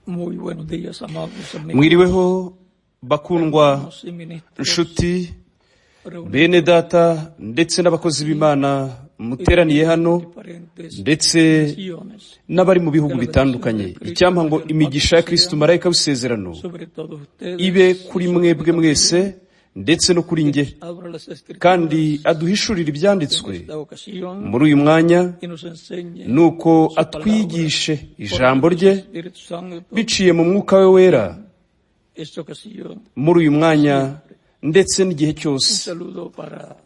Muy buenos días, amables amigos, Mwiriweho bakundwa hermanos y ministros nshuti reunidos bene data ndetse n'abakozi b'Imana muteraniye hano diferentes ndetse naciones. N'abari mu bihugu bitandukanye, icyampa ngo imigisha ya Kristo marayika w'isezerano Sobre todos ustedes ibe kuri mwebwe mwese ndetse no kuri njye, abra las escrituras kandi aduhishurire ibyanditswe en esta ocasión muri uyu mwanya, y nos enseñe nuko su palabra atwigishe por ijambo medio rye del Espíritu Santo biciye mu mwuka we wera esta ocasión. Muri uyu mwanya ndetse n'igihe Un cyose. Saludo para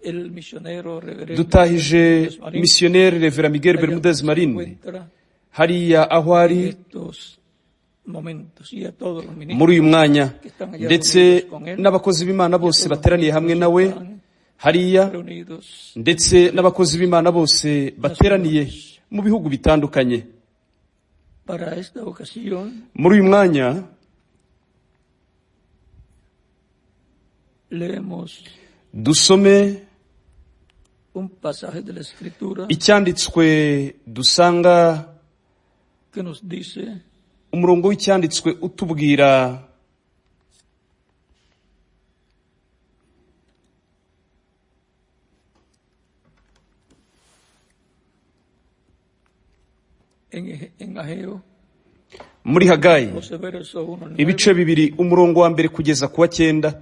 el misionero reverendo Dutahije Bermúdez Marín, misiyoneri Revera Miguel allá Bermudez donde se Marín encuentra hariya aho en ari estos momentos y a todos los muri uyu ministros mwanya que están allá ndetse reunidos con él, n'abakozi b'Imana bose todos los bateraniye hamwe ministros nawe que están hariya reunidos ndetse n'abakozi b'Imana bose bateraniye mu bihugu bitandukanye. Para esta ocasión Muri uyu mwanya leemos dusome un pasaje de la Escritura icyanditswe dusanga que nos dice umurongo w'icyanditswe utubwira en Ageo, muri Hagayi 12 versos 1 al 9, ibice 2 umurongo wa 1 kugeza ku wa 9.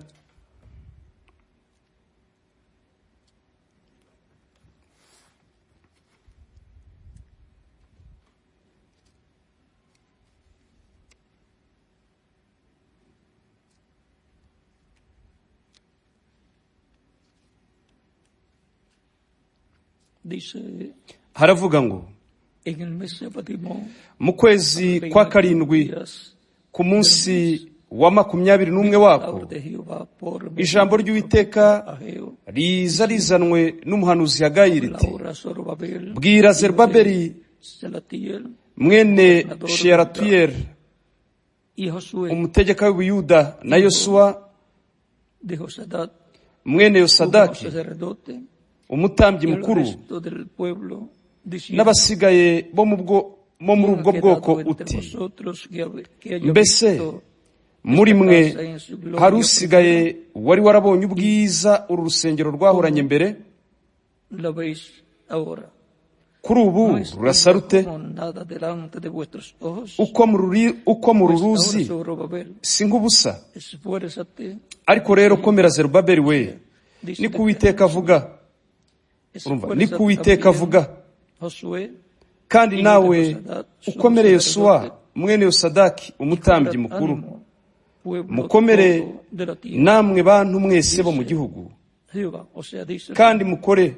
Dice: Haravuga ngo En el mes séptimo, mu kwezi kwa 7 días, ku munsi wa 21 wako palabra de Jehová por medio ijambo del ry'Uwiteka profeta Ageo, riza rizanwe n'umuhanuzi Hagayi riti Laura Zorobabel, bwira Zerubabeli Salatiel mwene Sheyaratiyeli y Josué umutegeka w'Ubuyuda na Yosuwa de Josadat, mwene sumo Yosadaki sacerdote, umutambyi y al mukuru resto del pueblo, diciendo: n'abasigaye bo mu bwo bo muri ¿Quién ubwo ha quedado bwoko entre uti vosotros que haya mbese visto muri esta mwe casa en su gloria hari usigaye wari warabonye ubwiza uru rusengero rwahoranye mbere? Primera? La veis ahora. Kuri ubu ¿No es rurasa rute? como nada delante de vuestros ojos? Uko mururi uko Pues ahora, mururuzi Zorobabel, si nk'ubusa. Esfuérzate, Ariko rero komera Zerubabeli we, dice niko Uwiteka avuga. Urumva, niko Esfuérzate Uwiteka también, avuga. Josué, Kandi hijo de nawe Josadat, sumo ukomere Yosuwa sacerdote, mwene Yosadaki umutambyi cobrad mukuru, ánimo, pueblo mukomere todo de la tierra, namwe bantu mwese bo mu gihugu, Jehová, o sea, dice, kandi mukore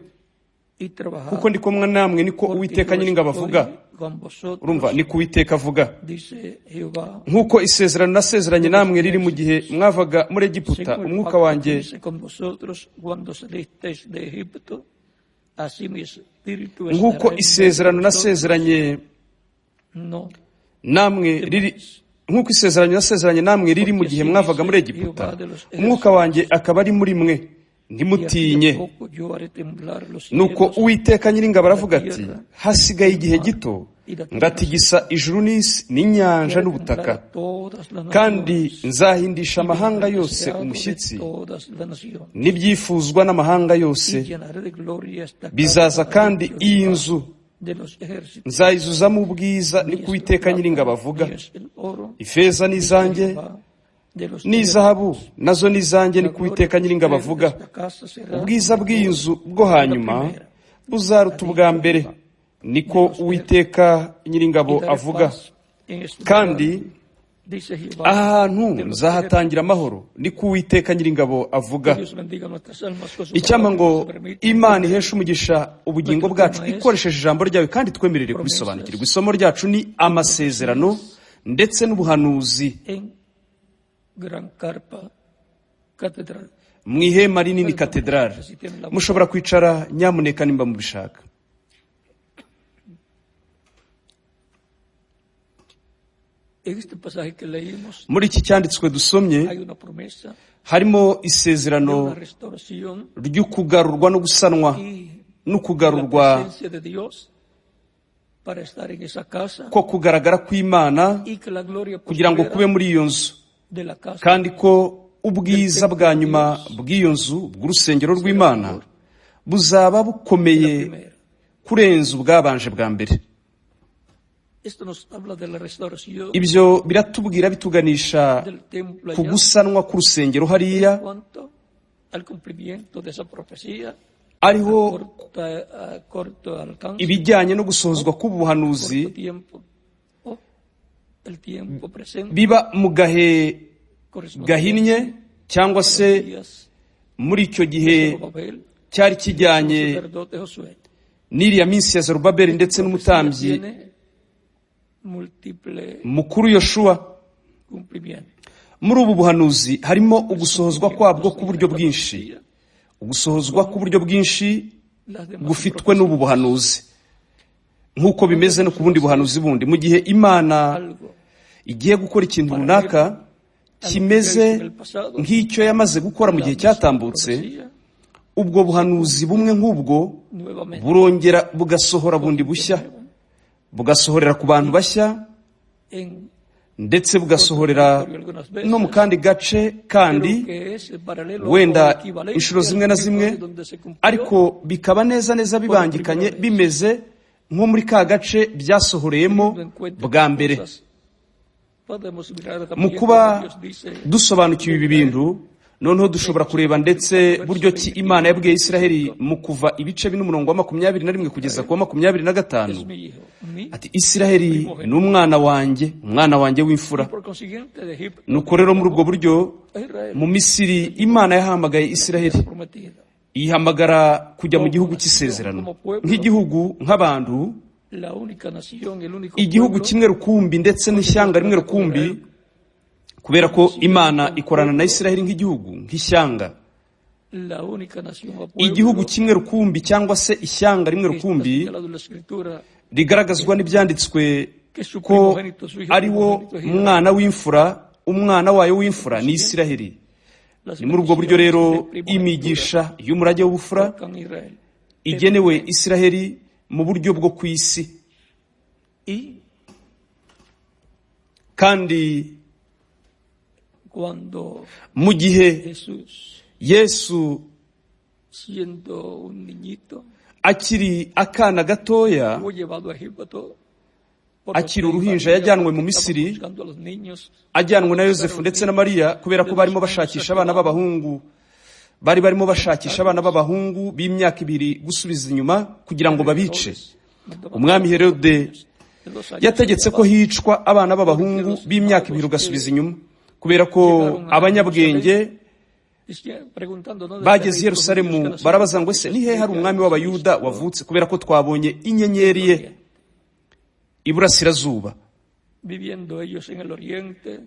y trabajad, kuko ndi kumwe namwe, niko porque Uwiteka yo Nyiringabo avuga. Estoy con vosotros, Urumva, niko Uwiteka avuga. Dice Jehová, Nk'uko isezerano nasezeranye namwe riri mu gihe mwavaga muri Egiputa, según el umwuka pacto que wanjye hice con vosotros cuando salisteis de Egipto, así mi espíritu nk'uko estará en medio de isezerano vosotros, nasezeranye no namwe riri temáis. Nk'uko isezerano nasezeranye namwe riri mu Porque gihe así mwavaga muri dice Egiputa, Jehová de los umwuka wanjye ejércitos, akaba ari muri mwe, y aquí a ntimutinye. Poco yo haré temblar los Nuko cielos, Uwiteka Nyiringabo la aravuga ati tierra, hasigaye el igihe mar gito y la tierra seca. ngatigisa ijuru n'isi Y n'inyanja haré temblar n'ubutaka, a todas las kandi naciones nzahindisha y vendrá amahanga el yose deseado de umushyitsi todas las naciones. n'ibyifuzwa n'amahanga Y yose llenaré de gloria esta bizaza, casa, ha kandi dicho iyi Jehová nzu de los ejércitos. nzayizuzamo ubwiza, Mía niko es la Uwiteka Nyiringabo plata, avuga. mío es el oro, Ifeza ni dice izanjye Jehová de los n'izahabu ejércitos. nazo ni izanjye, La niko gloria Uwiteka Nyiringabo postrer de avuga. esta casa será Ubwiza bw'iyi mayor nzu bwo que la hanyuma primera, ha buzaruta ubwa dicho mbere, Jehová niko de los ejércitos. Uwiteka Y Nyiringabo daré avuga. Paz en este lugar, Kandi dice Jehová aha hantu de los nzahatangira ejércitos. amahoro, niko Uwiteka Nyiringabo Que avuga. Dios bendiga nuestras almas con su Icyampa palabra que ngo nos permite Imana entender. iheshe umugisha ubugingo Nuestro bwacu tema es ikoresheje ijambo ryayo kandi twemerere kubisobanukirwa. promesas Isomo ryacu ni y amasezerano profecías ndetse n'ubuhanuzi en Gran Carpa Catedral. Mu ihema rinini Pueden katedrali. tomarse si tienen la Mushobora bondad. Kwicara nyamuneka nimba mubishaka. En este pasaje que leímos Muri iki cyanditswe dusomye hay una promesa harimo de isezerano una restauración ry'ukugarurwa no gusanwa y no la kugarurwa presencia de Dios para estar en esa casa ko kugaragara kw'Imana y que la gloria kugira ngo kube postrera muri iyo nzu, de la casa kandi ko ubwiza bwa nyuma bw'iyo nzu bw'urusengero rw'Imana buzaba de la bukomeye primera. kurenza ubwabanje bwa mbere. Esto nos habla de la restauración Ibyo biratubwira bituganisha del templo ku allá gusanwa k'urusengero hariya, en cuanto al cumplimiento de esa profecía ariho a corto alcance, ibijyanye no gusohozwa k'ubu buhanuzi corto tiempo, o el tiempo presente biba mu gahe correspondiente gahinnye cyangwa a los se días muri icyo de gihe Zorobabel, cyari kijyanye sacerdote Josué. n'iriya minsi ya Zerubabeli ndetse Profecía n'umutambyi tiene múltiple mukuru Yoshuwa. cumplimiento. Muri ubu buhanuzi harimo ugusohozwa kwabwo k'uburyo bwinshi, ugusohozwa k'uburyo bwinshi Las demás gufitwe n'ubu buhanuzi, nk'uko bimeze no ku bundi buhanuzi bundi. Mu gihe Imana algo igiye gukora ikintu runaka kimeze nk'icyo yamaze gukora mu gihe cyatambutse, profecía ubwo buhanuzi bumwe nk'ubwo nuevamente burongera bugasohora bundi bushya, bugasohorera ku bantu bashya, en ndetse bugasohorera algunas veces, no mu kandi gace kandi, pero que es paralelo o wenda equivalente inshuro al zimwe na zimwe, territorio donde se cumplió ariko bikaba neza neza bibangikanye, bimeze nko muri ka gace byasohoreyemo teniendo en cuenta bwa mbere. cosas. Podemos mirar Mu también kuba cómo Dios dice dusobanukiwe ibi bintu, noneho dushobora kureba ndetse buryo ki Imana yabwiye Isiraheli mu Kuva ibice bine umurongo wa 21 kugeza ku wa 25, es mi hijo, mi, ati Isiraheli ni umwana wanjye, umwana wanjye w'imfura. por consiguiente de Egipto Nuko rero muri ubwo buryo a Israel mu Misiri Imana yahamagaye Isiraheli, prometida. ihamagara kujya mu gihugu cy'isezerano nk'igihugu, nk'abantu, La única nación, el único igihugu pueblo kimwe rukumbi ndetse n'ishyanga rimwe rukumbi, kubera ko Imana ikorana na Isiraheli nk'igihugu, nk'ishyanga, la única nación o pueblo igihugu kimwe rukumbi cyangwa se ishyanga rimwe que está rukumbi señalado en la escritura rigaragazwa n'ibyanditswe que su ko primogénito, su hijo ari wo primogénito es Israel. mwana w'imfura, umwana wayo w'imfura ni Isiraheli. Las Ni muri ubwo buryo rero bendiciones de primogenitura imigisha y'umurage w'ubufura tocan Israel. igenewe Isiraheli mu buryo bwo ku isi. Y Kandi cuando mu gihe Jesús, Yesu siendo un niñito, akiri akana gatoya, fue llevado a Egipto por los akiri reyes uruhinja María, yajyanwe porque mu estaban Misiri, buscando a los niños ajyanwe na Yosefu ndetse na Mariya, kubera ko barimo bashakisha abana b'abahungu, bari barimo bashakisha abana b'abahungu b'imyaka 2 gusubiza inyuma kugira ngo babice. Umwami Herode yategetse ko hicwa abana b'abahungu b'imyaka 2 ugasubiza inyuma, kubera ko abanyabwenge bageze i Yerusalemu barabaza ngo ese ni hehe hari umwami w'Abayuda wavutse, kubera ko twabonye inyenyeri ye iburasirazuba. Viviendo ellos en el oriente,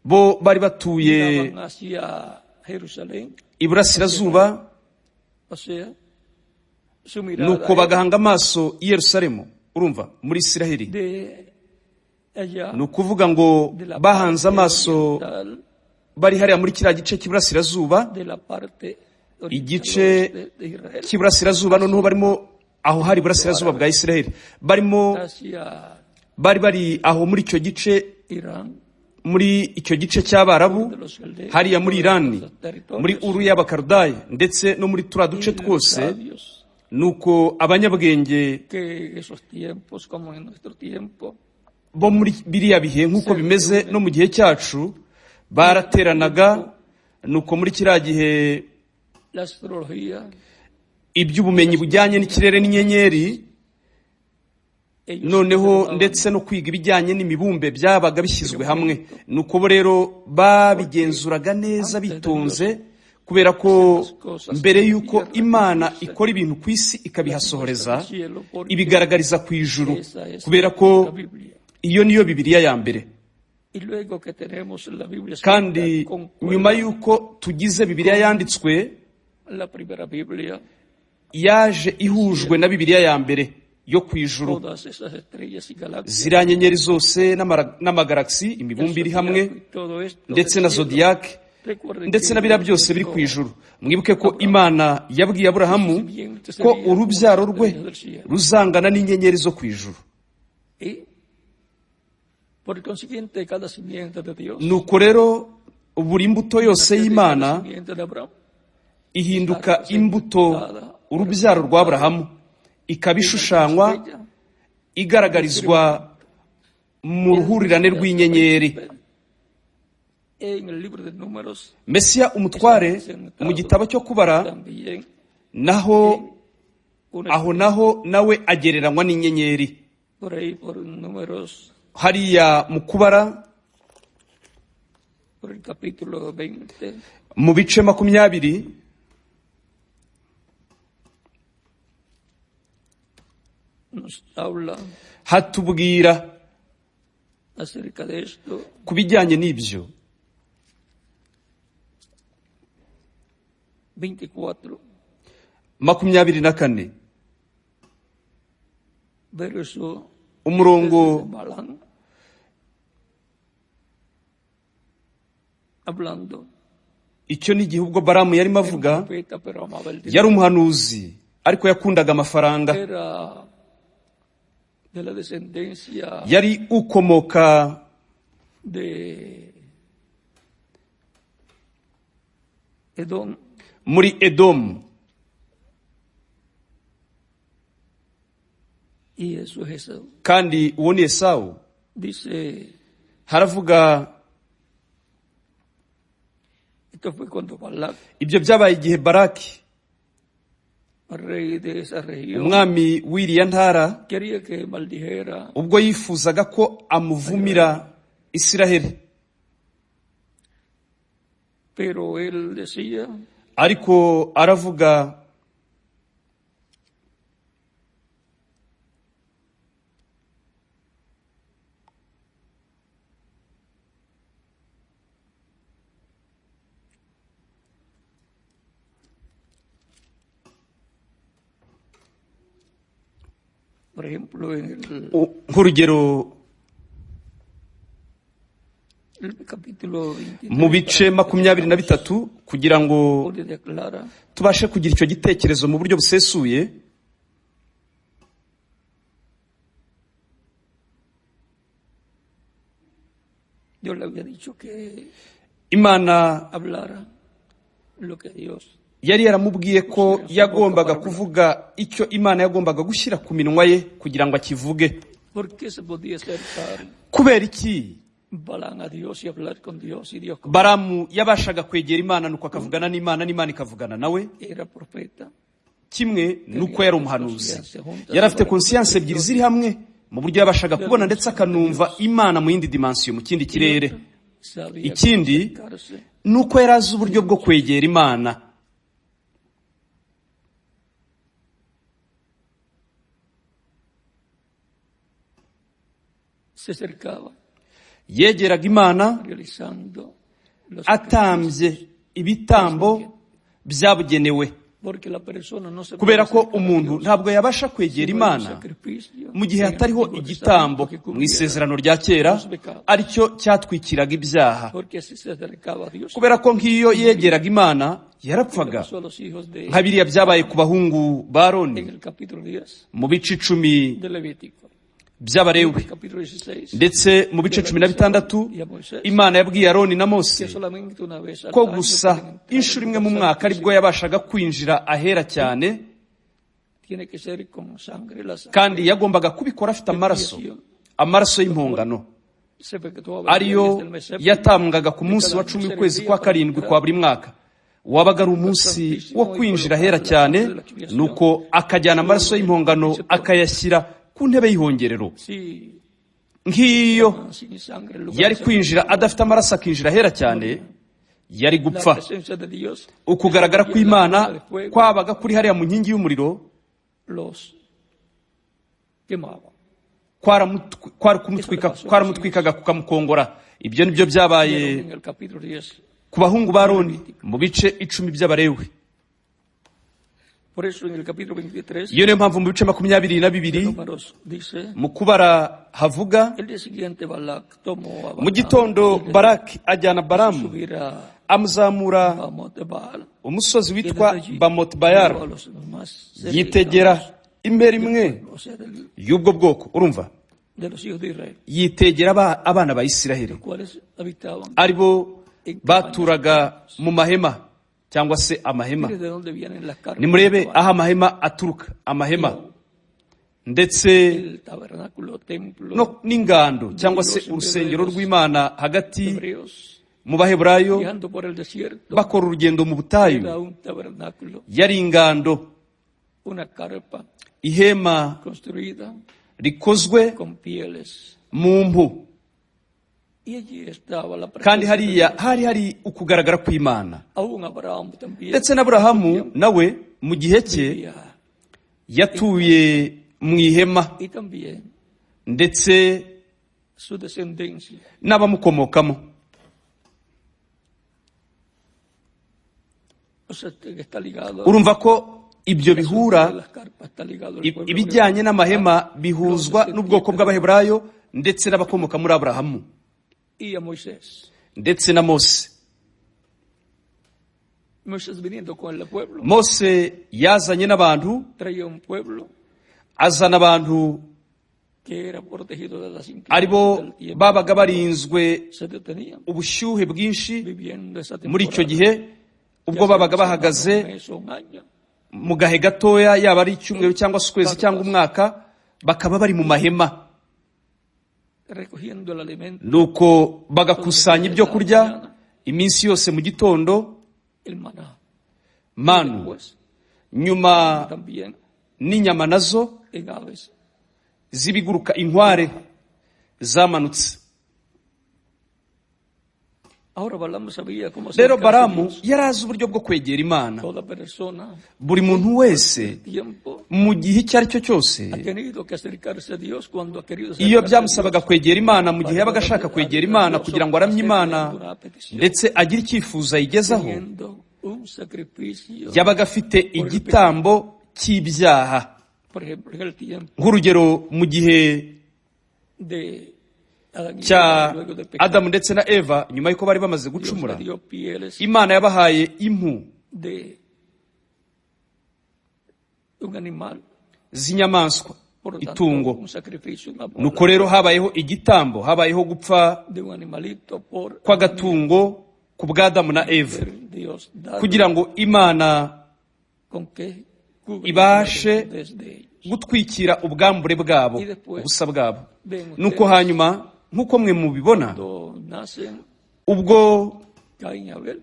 Bo bari batuye miraban hacia Jerusalén, iburasirazuba, o sea, su mirada nuko era bagahanga amaso i Yerusalemu, urumva muri Isiraheli. de allá, Ni ukuvuga ngo de la bahanze parte amaso oriental, bari hariya muri kiriya gice cy'iburasirazuba, de la parte oriental igice oeste de Israel, cy'iburasirazuba, noneho barimo aho hari iburasirazuba bwa Isiraheli, barimo hacia bari bari aho muri icyo gice, Irán, muri icyo gice cy'Abarabu, de los caldeos, hariya muri Irani, los territorios, muri Uru y'Abakaludaya ndetse no muri turiya duce y los twose. sabios Nuko abanyabwenge que en esos tiempos, como en nuestro tiempo, bo muri biriya bihe nk'uko bimeze no mu gihe cyacu barateranaga. Nuko muri kiriya gihe la astrología, iby'ubumenyi bujyanye n'ikirere n'inyenyeri, ellos noneho observaban ndetse no kwiga ibijyanye n'imibumbe byabaga bishyizwe hamwe. Nuko bo rero babigenzuraga neza bitonze, kubera ko mbere y'uko Imana ikora ibintu ku isi ikabihasohoreza, ibigaragariza ku ijuru, esa es kubera ko la Biblia. iyo niyo Bibiliya ya mbere. Y luego que tenemos la Biblia Kandi escrita, concuerda nyuma y'uko tugize Bibiliya yanditswe, la primera Biblia, yaje ihujwe na Bibiliya ya mbere yo ku ijuru, todas esas estrellas y galaxias, ziriya nyenyeri zose n'amagalagisi, el imibumbe iri zodiaco hamwe y todo esto ndetse del na cielo. zodiac Recuerden ndetse que na biriya Dios byose biri dijo, ku ijuru. Mwibuke ko Imana yabwiye Aburahamu simiente ko sería como urubyaro las rwe estrellas del cielo. ruzangana n'inyenyeri zo ku ijuru. Nuko rero buri mbuto yose y'Imana ihinduka imbuto urubyaro rwa Aburahamu, ikaba ishushanywa igaragarizwa mu ruhurirane rw'inyenyeri. Mesiya umutware mu gitabo cyo kubara naho aho naho nawe agereranywa n'inyenyeri. Hariya mu kubara mu bice 20 hatubwira ku bijyanye n'ibyo. 24 umurongo icyo ni igihe ubwo Balamu yarimo avuga, yari umuhanuzi ariko yakundaga amafaranga, yari ukomoka muri Edomu. Kandi uwo ni Esawu. Haravuga ibyo byabaye igihe Baraki umwami w'iriya ntara ubwo yifuzaga ko amuvumira Isiraheli, ariko aravuga nk'urugero mu bice 23 kugira ngo tubashe kugira icyo gitekerezo mu buryo busesuye. Imana yari yaramubwiye ko yagombaga kuvuga icyo Imana yagombaga gushyira ku minwa ye kugira ngo akivuge. Kubera iki Balamu yabashaga kwegera Imana nuko akavugana n'Imana, n'Imana ikavugana nawe? Kimwe nuko yari umuhanuzi, yari afite conscience ebyiri ziri hamwe mu buryo yabashaga kubona ndetse akanumva Imana mu yindi dimension, mu kindi kirere. Ikindi nuko yari azi uburyo bwo kwegera Imana. Yegeraga Imana atambye ibitambo byabugenewe, kubera ko umuntu ntabwo yabasha kwegera Imana mu gihe hatariho igitambo mu isezerano rya kera aricyo cyatwikiraga ibyaha. Kubera ko nk'iyo yegeraga Imana yarapfaga, nka biriya byabaye ku bahungu ba Aroni mu bice 10 by'Abalewi, ndetse mu bice 16 Imana yabwiye Aroni na Mose ko gusa inshuro imwe mu mwaka aribwo yabashaga kwinjira ahera cyane, kandi yagombaga kubikora afite amaraso y'impongano ariyo yatambwaga ku munsi wa 10 w'ukwezi kwa 7 kwa buri mwaka. Wabaga ari umunsi wo kwinjira ahera cyane, nuko akajyana amaraso y'impongano akayashyira ku ntebe y'ihongerero. Nk'iyo yari kwinjira adafite amaraso akinjira ahera cyane, yari gupfa. Ukugaragara kw'Imana kwabaga kuri hariya mu nkingi y'umuriro kwaramutwikaga kukamukongora. Ibyo nibyo byabaye ku bahungu ba Aroni mu bice 10 by'Abalewi. Iyo niyo mpamvu mu bice 22 mu kubara havuga, mu gitondo Baraki ajyana Balamu amuzamura umusozi witwa Bamot Bayar, yitegera impera imwe y'ubwo bwoko. Urumva de los hijos de Israel, yitegera abana ba Isiraheli, los cuales habitaban. Aribo baturaga mu mahema cyangwa se amahema. Mire de dónde vienen las carpas. Nimurebe aho amahema aturuka, amahema ndetse El tabernáculo, templo no n'ingando cyangwa se urusengero rw'Imana hagati hebreos, mu Baheburayo viajando por el desierto, bakora urugendo mu butayu. Era un tabernáculo, Yari ingando, una carpa ihema construida rikozwe con pieles. mu mpu. Y allí estaba la Kandi presencia de hariya Dios. hari hari ukugaragara kw'Imana. Aún Abraham también Ndetse n'Aburahamu nawe mu gihe cye vivía, yatuye mu ihema, y también ndetse su descendencia. n'abamukomokamo. O sea, que está ligado Urumva ko ibyo el asunto bihura de las carpas, está ligado al pueblo ibijyanye hebreo, n'amahema bihuzwa n'ubwoko bw'Abaheburayo ndetse n'abakomoka muri Aburahamu y a Moisés. ndetse na Mose. Moisés viniendo con el pueblo, Mose yazanye n'abantu, traía un pueblo azana abantu que era protegido de las aribo del tiempo. babaga barinzwe Se detenían ubushyuhe bwinshi viviendo esa muri icyo temporada. gihe, ubwo Ya sea babaga una semana, bahagaze un mes o un año, mu gahe gatoya, yaba ari icyumweru cyangwa se ukwezi cyangwa umwaka, bakaba bari mu mahema. Recogiendo el alimento, Nuko bagakusanya ibyo kurya iminsi yose mu gitondo, el maná. manu, Después, nyuma también n'inyama nazo en aves. z'ibiguruka, inkware zamanutse. Ahora Balaam sabía cómo Rero acercarse a Baramu Dios. yari azi uburyo bwo kwegera Imana. Toda persona, Buri muntu wese tiempo, mu gihe icyo ari cyo cyose, ha tenido que acercarse a Dios cuando ha querido iyo acercarse a Dios. byamusabaga kwegera Imana, mu gihe yabaga ashaka kwegera Imana kugira ngo aramye Imana ndetse agire icyifuzo ayigezaho, Teniendo un sacrificio, yabaga afite igitambo cy'ibyaha. por ejemplo, en el tiempo Nk'urugero, mu gihe de Adán y cya Eva, luego de pecar, Adamu ndetse na Eva, nyuma y'uko bari bamaze Dios gucumura, le dio pieles Imana yabahaye impu de un animal, z'inyamaswa, por lo tanto, itungo. un sacrificio, una bola Nuko rero habayeho igitambo, habayeho gupfa de un animalito por kw'agatungo ku bw'Adamu na Eva, Dios darle kugira ngo Imana con qué cubrir ibashe la desnudez de ellos. gutwikira ubwambure bwabo, ubusa bwabo. Ven Nuko ustedes, hanyuma, nk'uko mwe mubibona, cuando nacen ubwo Caín y Abel,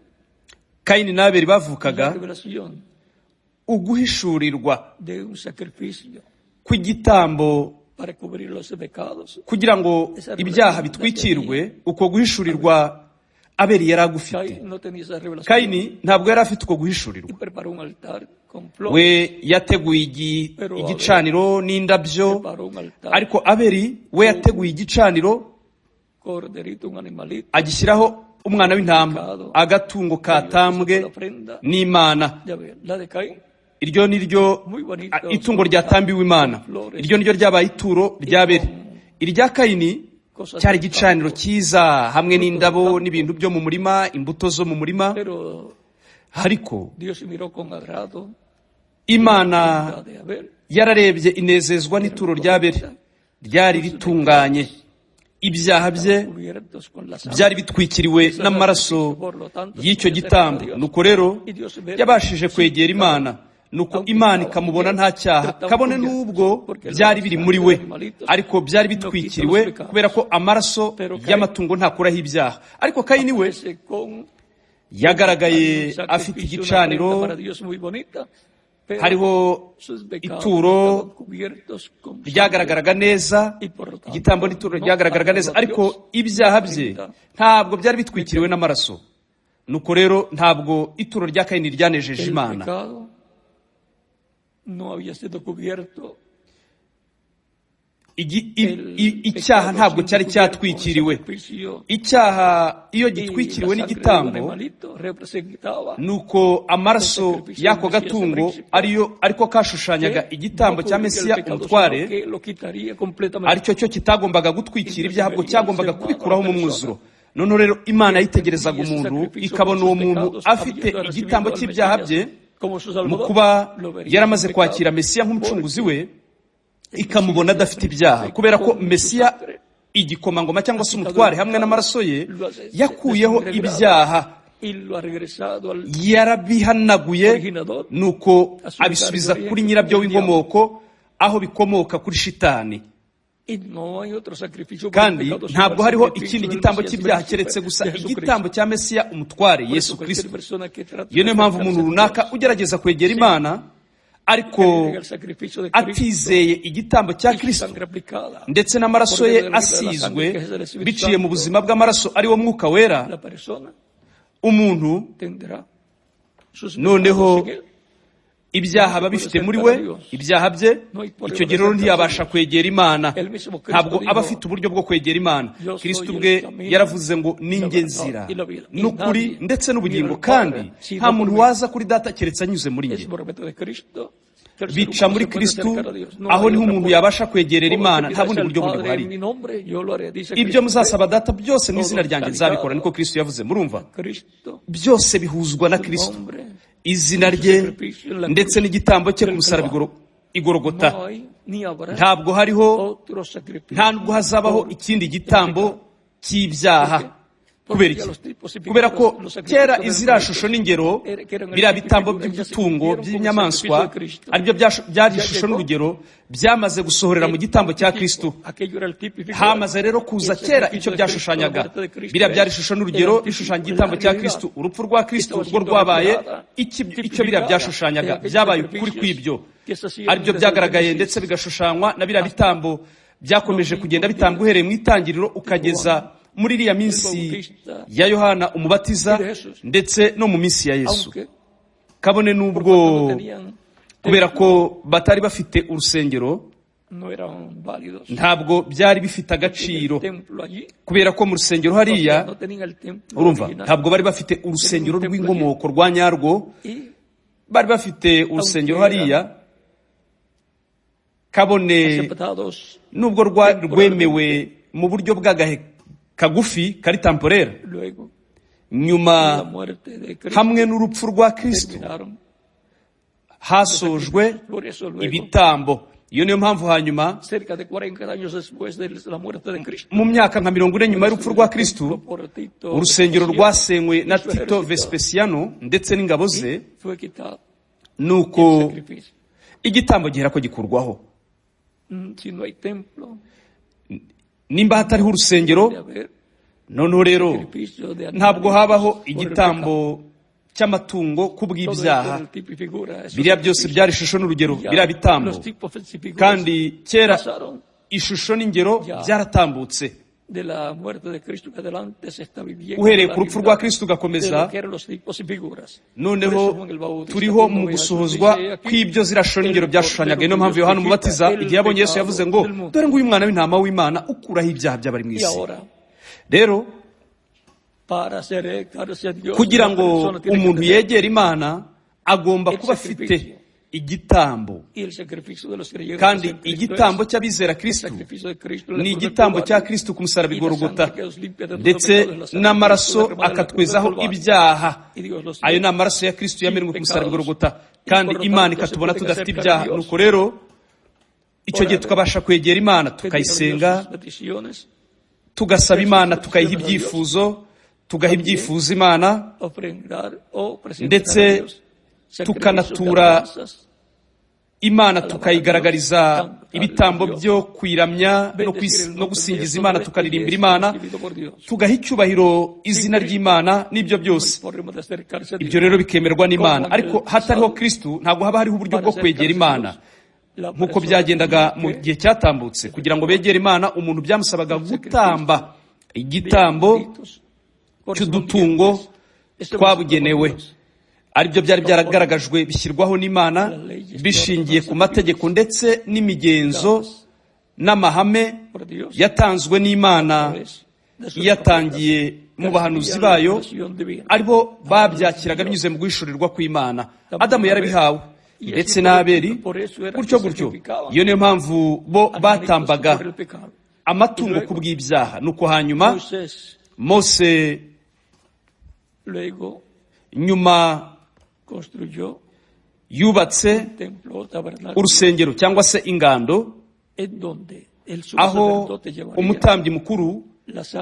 Kayini n'Abeli la bavukaga, revelación uguhishurirwa de un sacrificio kw'igitambo para cubrir los pecados. kugira ngo ibyaha bitwikirwe, uko guhishurirwa Abeli yari agufite. Caín no tenía esa revelación Kayini ntabwo yari afite uko y guhishurirwa. preparó un altar con flores, We yateguye igicaniro n'indabyo, preparó un altar, ariko Abeli we yateguye igicaniro, corderito, un animalito, agishyiraho umwana w'intama, agatungo katambwe la ofrenda n'Imana. de Abel. La de Caín, Iryo ni ryo muy bonita, itungo ryatambiwe Imana, iryo ni ryo ryabaye ituro rya Abeli. Irya Kayini cosas cyari del igicaniro campo. cyiza, hamwe n'indabo n'ibintu byo mu murima, imbuto zo mu murima. Pero Ariko Dios miró con agrado Imana la de Abel, yararebye inezezwa n'ituro rya Abeli, ryari ritunganye, ibyaha bye cubiertos con la sangre. byari bitwikiriwe n'amaraso y'icyo gitambo. Nuko rero yabashije kwegera Imana, nuko Imana ikamubona nta cyaha, kabone n'ubwo byari biri muri we, ariko byari bitwikiriwe kubera ko amaraso y'amatungo ntakuraho ibyaha. Ariko Kayini we Aparece con yagaragaye un afite sacrificio, una ofrenda igicaniro, para Dios muy bonita, pero hariho sus pecados ituro estaban cubiertos con sangre ryagaragaraga neza, y por lo tanto igitambo n'ituro no ryagaragaraga neza, agradó a ariko Dios. ibyaha bye ntabwo byari bitwikiriwe n'amaraso. Nuko rero ntabwo ituro rya Kayini ryanejeje El Imana. pecado no había sido cubierto. Igi- i- i- icyaha ntabwo cyari cyatwikiriwe. Icyaha iyo gitwikiriwe n'igitambo, nuko amaraso y'ako gatungo ariyo ariko kashushanyaga igitambo cya Mesiya umutware, aricyo cyo kitagombaga gutwikira ibyaha, ahubwo cyagombaga kubikuraho mu mwuzuro. Noneho rero Imana yitegerezaga umuntu ikabona uwo muntu afite igitambo cy'ibyaha bye mu kuba yaramaze kwakira Mesiya nk'umucunguzi we. ikamubona adafite ibyaha, kubera ko Mesiya igikomangoma cyangwa se umutware hamwe n'amaraso ye yakuyeho ibyaha, yarabihanaguye, nuko abisubiza kuri nyirabyo w'inkomoko, aho bikomoka kuri shitani. Kandi ntabwo hariho ikindi gitambo cy'ibyaha keretse gusa igitambo cya Mesiya umutware Yesu Kristo. Iyo niyo mpamvu umuntu runaka ugerageza kwegera Imana ariko atizeye igitambo cya Kristo ndetse n'amaraso ye asizwe biciye mu buzima bw'amaraso ari wo Mwuka Wera, umuntu noneho ibyaha aba bifite muri we, ibyaha bye, icyo gihe rero ntiyabasha kwegera Imana, ntabwo aba afite uburyo bwo kwegera Imana. Kristo ubwe yaravuze ngo ninjye nzira n'ukuri ndetse n'ubugingo, kandi nta muntu waza kuri Data keretse anyuze muri njye. Bica muri Kristo, aho niho umuntu yabasha kwegerera Imana, nta bundi buryo bundi buhari. Ibyo muzasaba Data byose mu izina ryanjye nzabikora, niko Kristo yavuze. Murumva, byose bihuzwa na Kristo, izina rye ndetse n'igitambo cye ku musaraba igorogota. Ntabwo hariho, nta nubwo hazabaho ikindi gitambo cy'ibyaha. Kubera iki? Kubera ko kera iziriya shusho n'ingero, biriya bitambo by'ibitungo by'inyamaswa, aribyo byari ishusho n'urugero, byamaze gusohorera mu gitambo cya Kristo. Hamaze rero kuza kera icyo byashushanyaga. Biriya byari ishusho n'urugero bishushanya igitambo cya Kristo. Urupfu rwa Kristo rwo rwabaye icyo biriya byashushanyaga, byabaye ukuri kw'ibyo, aribyo byagaragaye ndetse bigashushanywa na biriya bitambo byakomeje kugenda bitambwa uhereye mu itangiriro ukageza muri iriya minsi ya Yohana Umubatiza ndetse no mu minsi ya Yesu. Kabone n'ubwo kubera ko batari bafite urusengero, ntabwo byari bifite agaciro, kubera ko mu rusengero hariya, urumva, ntabwo bari bafite urusengero rw'inkomoko rwa nyarwo, bari bafite urusengero hariya, kabone nubwo rwemewe mu buryo bw'agahe kagufi kari temporaire. Nyuma hamwe n'urupfu rwa Kristo hasojwe ibitambo. Iyo niyo mpamvu hanyuma mu myaka nka 40 nyuma y'urupfu rwa Kristo, urusengero rwasenywe na Tito Vespasiano ndetse n'ingabo ze, nuko igitambo gihera ko gikurwaho. Nimba hatariho urusengero, noneho rero ntabwo habaho igitambo cy'amatungo kubw'ibyaha. Biriya byose byari ishusho n'urugero, biriya bitambo. Kandi kera ishusho n'ingero byaratambutse. Uhereye ku rupfu rwa Kristo ugakomeza, noneho turiho mu gusohozwa kw'ibyo ziriya n'ingero byashushanyaga. Niyo mpamvu Yohana Umubatiza igihe yabonye Yesu yavuze ngo dore nguyu mwana w'intama w'Imana ukuraho ibyaha by'abari mu isi. Rero kugira ngo umuntu yegere Imana agomba kuba afite igitambo, kandi igitambo cy'abizera Kristo ni igitambo cya Kristo ku musaraba igorogota, ndetse n'amaraso akatwezaho ibyaha. Ayo ni amaraso ya Kristo yamenwe ku musaraba igorogota, kandi Imana ikatubona tudafite ibyaha. Nuko rero icyo gihe tukabasha kwegera Imana, tukayisenga, tugasaba Imana, tukayiha ibyifuzo, tugaha ibyifuzo Imana, ndetse tukanatura Imana, tukayigaragariza ibitambo byo kwiramya no gusingiza Imana, tukaririmbira Imana, tugaha icyubahiro izina ry'Imana n'ibyo byose. Ibyo rero bikemerwa n'Imana. Ariko hatariho Kristo ntabwo haba hariho uburyo bwo kwegera Imana nk'uko byagendaga mu gihe cyatambutse. Kugira ngo begere Imana, umuntu byamusabaga gutamba igitambo cy'udutungo twabugenewe, aribyo byari byaragaragajwe bishyirwaho n'Imana bishingiye ku mategeko ndetse n'imigenzo n'amahame yatanzwe n'Imana yatangiye mu bahanuzi bayo, aribo babyakiraga binyuze mu guhishurirwa kw'Imana. Adamu yarabihawe ndetse n'Abeli, gutyo gutyo. Iyo niyo mpamvu bo batambaga amatungo ku bw'ibyaha. Nuko hanyuma Mose nyuma yubatse urusengero cyangwa se ingando, Aho umutambyi mukuru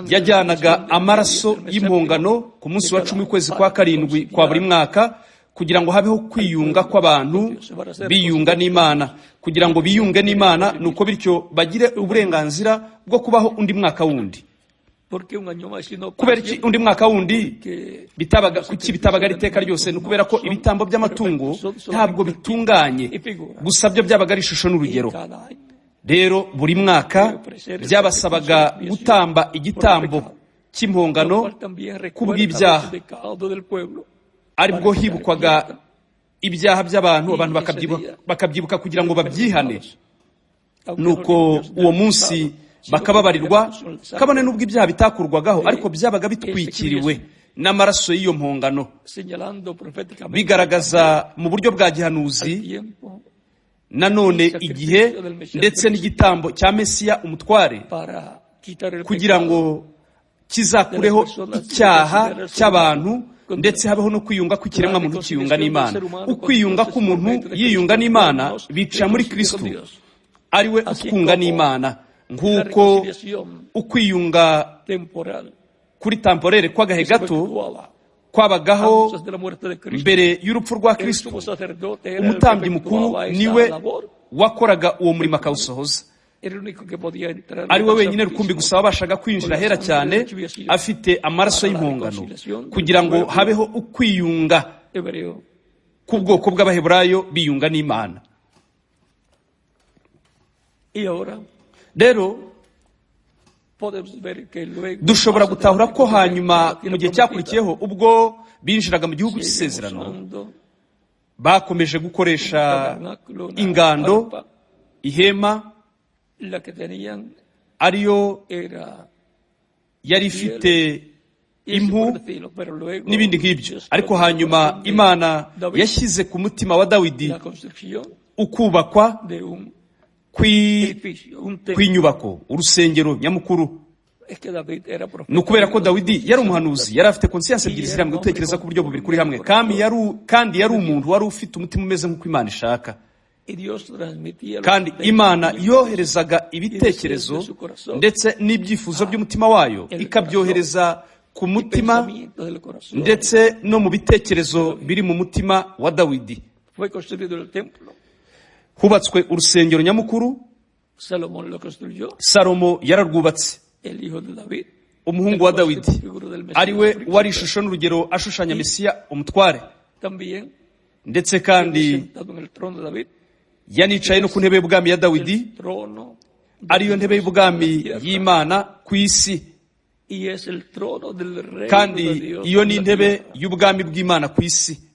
yajyanaga amaraso y'impongano ku munsi wa 10 w'ukwezi kwa 7 kwa buri mwaka, kugira ngo habeho kwiyunga kw'abantu biyunga n'Imana, kugira ngo biyunge n'Imana, nuko bityo bagire uburenganzira bwo kubaho undi mwaka wundi. Kubera iki undi mwaka wundi bitabaga? Kuki bitabaga ari iteka ryose? Ni ukubera ko ibitambo by'amatungo ntabwo bitunganye gusa, byo byabaga ari ishusho n'urugero. Rero buri mwaka byabasabaga gutamba igitambo cy'impongano kubw'ibyaha, aribwo hibukwaga ibyaha by'abantu, abantu bakabyibuka kugira ngo babyihane, nuko uwo munsi bakababarirwa, kabone n'ubwo ibyaha bitakurwagaho, ariko byabaga bitwikiriwe n'amaraso y'iyo mpongano, bigaragaza mu buryo bwa gihanuzi nanone igihe ndetse n'igitambo cya Mesiya umutware, kugira ngo kizakureho icyaha cy'abantu, ndetse habeho no kwiyunga kw'ikiremwa muntu kiyunga n'Imana. Ukwiyunga k'umuntu yiyunga n'Imana bica muri Kristo, ari we utwunga n'Imana, nk'uko ukwiyunga kuri temporere kw'agahe gato kwabagaho mbere y'urupfu rwa Kristo. Umutambyi mukuru niwe wakoraga uwo murimo akawusohoza, ari we wenyine rukumbi gusa wabashaga kwinjira ahera cyane afite amaraso y'impongano, kugira ngo habeho ukwiyunga k'ubwoko bw'Abaheburayo biyunga n'Imana. Rero dushobora gutahura ko hanyuma mu gihe cyakurikiyeho, ubwo binjiraga mu gihugu cy'isezerano, bakomeje gukoresha ingando, ihema ariyo yari ifite impu n'ibindi nk'ibyo. Ariko hanyuma Imana yashyize ku mutima wa Dawidi ukubakwa kw'inyubako, urusengero nyamukuru. Ni ukubera ko Dawidi yari umuhanuzi, yari afite conscience ebyiri ziri hamwe, gutekereza ku buryo bubiri kuri hamwe, kandi yari umuntu wari ufite umutima umeze nk'uko Imana ishaka. Kandi Imana yoherezaga ibitekerezo ndetse n'ibyifuzo by'umutima wayo, ikabyohereza ku mutima ndetse no mu bitekerezo biri mu mutima wa Dawidi. Hubatswe urusengero nyamukuru, Salomo yararwubatse, umuhungu wa Dawidi, ari we wari ishusho n'urugero ashushanya Mesiya umutware. Ndetse kandi yanicaye no ku ntebe y'ubwami ya Dawidi, ariyo ntebe y'ubwami y'Imana ku isi, kandi iyo ni intebe y'ubwami bw'Imana ku isi.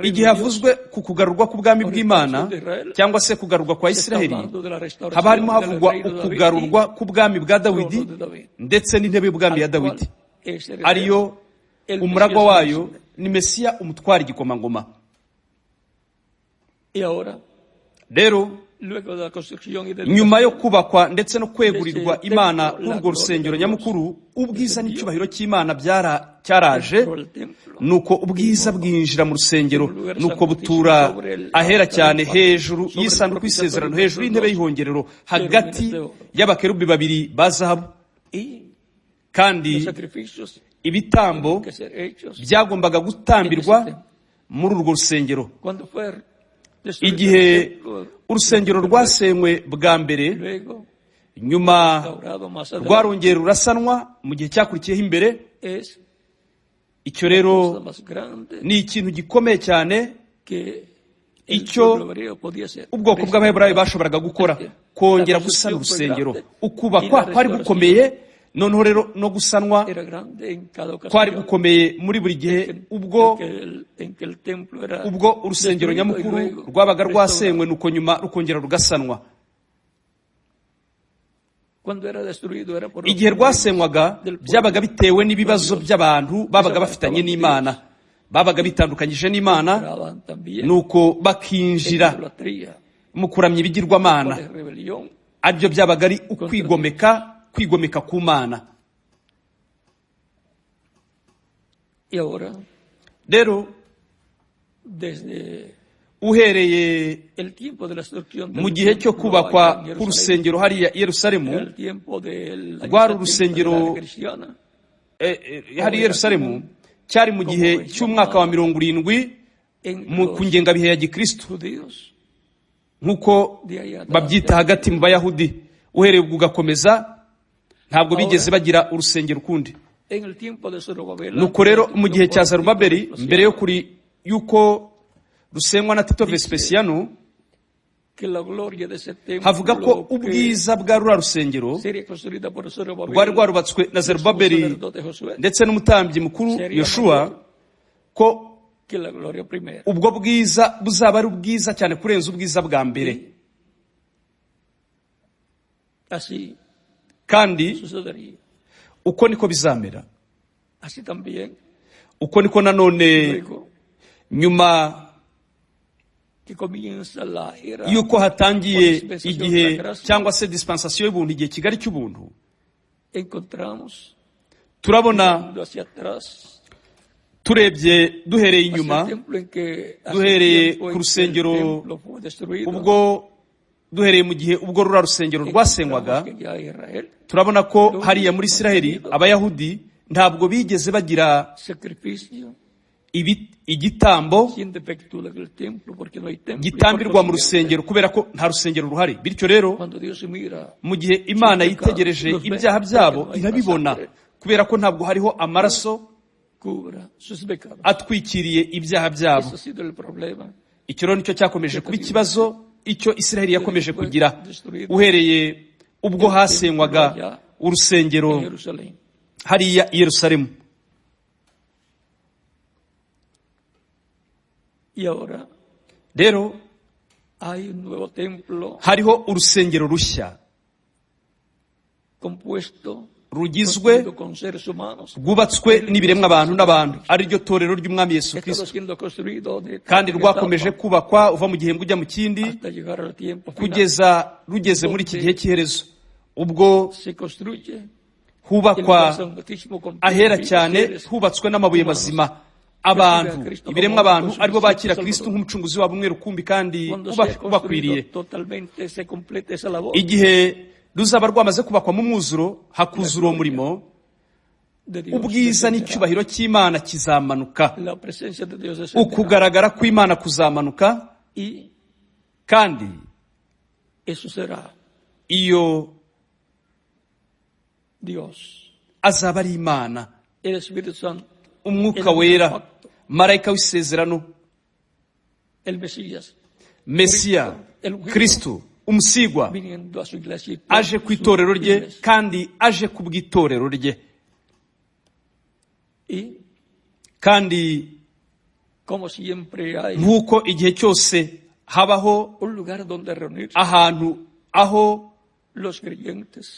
Igihe havuzwe ku kugarurwa k'ubwami bw'Imana cyangwa se kugarurwa kwa Isiraheli, haba harimo havugwa ukugarurwa k'ubwami bwa Dawidi ndetse n'intebe y'ubwami ya Dawidi, ariyo umuragwa wayo ni Mesiya umutware igikomangoma. Rero nyuma yo kubakwa ndetse no kwegurirwa Imana k'urwo rusengero nyamukuru, ubwiza n'icyubahiro cy'Imana cyaraje, nuko ubwiza bwinjira mu rusengero, nuko butura ahera cyane hejuru y'isanduku y'isezerano, hejuru y'intebe y'ihongerero, hagati y'abakerubi babiri ba zahabu. Kandi ibitambo byagombaga gutambirwa muri urwo rusengero. Igihe urusengero rwasenywe bwa mbere, nyuma rwarongera rurasanwa mu gihe cyakurikiyeho imbere. Icyo rero ni ikintu gikomeye cyane icyo ubwoko bw'Abaheburayo bashoboraga gukora, kongera gusana urusengero. Ukubakwa kwari gukomeye, noneho rero no gusanwa kwari gukomeye muri buri gihe ubwo urusengero nyamukuru rwabaga rwasenywe, nuko nyuma rukongera rugasanwa. Igihe rwasenywaga byabaga bitewe n'ibibazo by'abantu babaga bafitanye n'Imana, babaga bitandukanyije n'Imana, nuko bakinjira mu kuramya ibigirwamana, aribyo byabaga ari ukwigomeka ku Mana. Rero Uhereye mu gihe cyo kubakwa k'urusengero hariya i Yerusalemu, rwari urusengero hari i Yerusalemu, cyari mu gihe cy'umwaka wa 70 ku ngengabihe ya Gikristo, nk'uko babyita hagati mu Bayahudi. Uhereye ubwo ugakomeza ntabwo bigeze bagira urusengero ukundi. Nuko rero mu gihe cya Zerubabeli, mbere yo kuri yuko rusenywa na Tito Vespasiano, havuga ko ubwiza bwa rura rusengero rwari rwarubatswe na Zerubabeli ndetse n'umutambyi mukuru Yoshua, ko ubwo bwiza buzaba ari ubwiza cyane kurenza ubwiza bwa mbere. Kandi uko niko bizamera. Uko niko nanone nyuma yuko hatangiye igihe cyangwa se dispensation y'ubuntu, igihe kigari cy'ubuntu, turabona turebye duhereye inyuma, duhereye ku rusengero, ubwo duhereye mu gihe ubwo rura rusengero rwasenywaga, turabona ko hariya muri Isiraheli Abayahudi ntabwo bigeze bagira igitambo gitambirwa mu rusengero, kubera ko nta rusengero ruhari. Bityo rero mu gihe Imana yitegereje ibyaha byabo irabibona, kubera ko ntabwo hariho amaraso atwikiriye ibyaha byabo. Icyo rero nicyo cyakomeje kuba ikibazo icyo Isiraheli yakomeje kugira uhereye ubwo hasenywaga urusengero hariya i Yerusalemu. Rero hariho urusengero rushya rugizwe rwubatswe n'ibiremwa abantu n'abantu, ariryo torero ry'Umwami Yesu Kristo, kandi rwakomeje kubakwa uva mu gihembwe ujya mu kindi kugeza rugeze muri iki gihe cy'iherezo, ubwo hubakwa ahera cyane, hubatswe n'amabuye mazima. Abantu, ibiremwa abantu aribo bakira Kristo nk'umucunguzi wabo umwe rukumbi kandi ubakwiriye. Igihe ruzaba rwamaze kubakwa mu mwuzuro, hakuzura uwo murimo, ubwiza n'icyubahiro cy'Imana kizamanuka, ukugaragara kw'Imana kuzamanuka, kandi iyo azaba ari Imana, Umwuka Wera, marayika w'isezerano, Mesiya, Kristo, umusigwa, aje ku itorero rye kandi aje ku bw'itorero rye. Kandi nk'uko igihe cyose habaho ahantu aho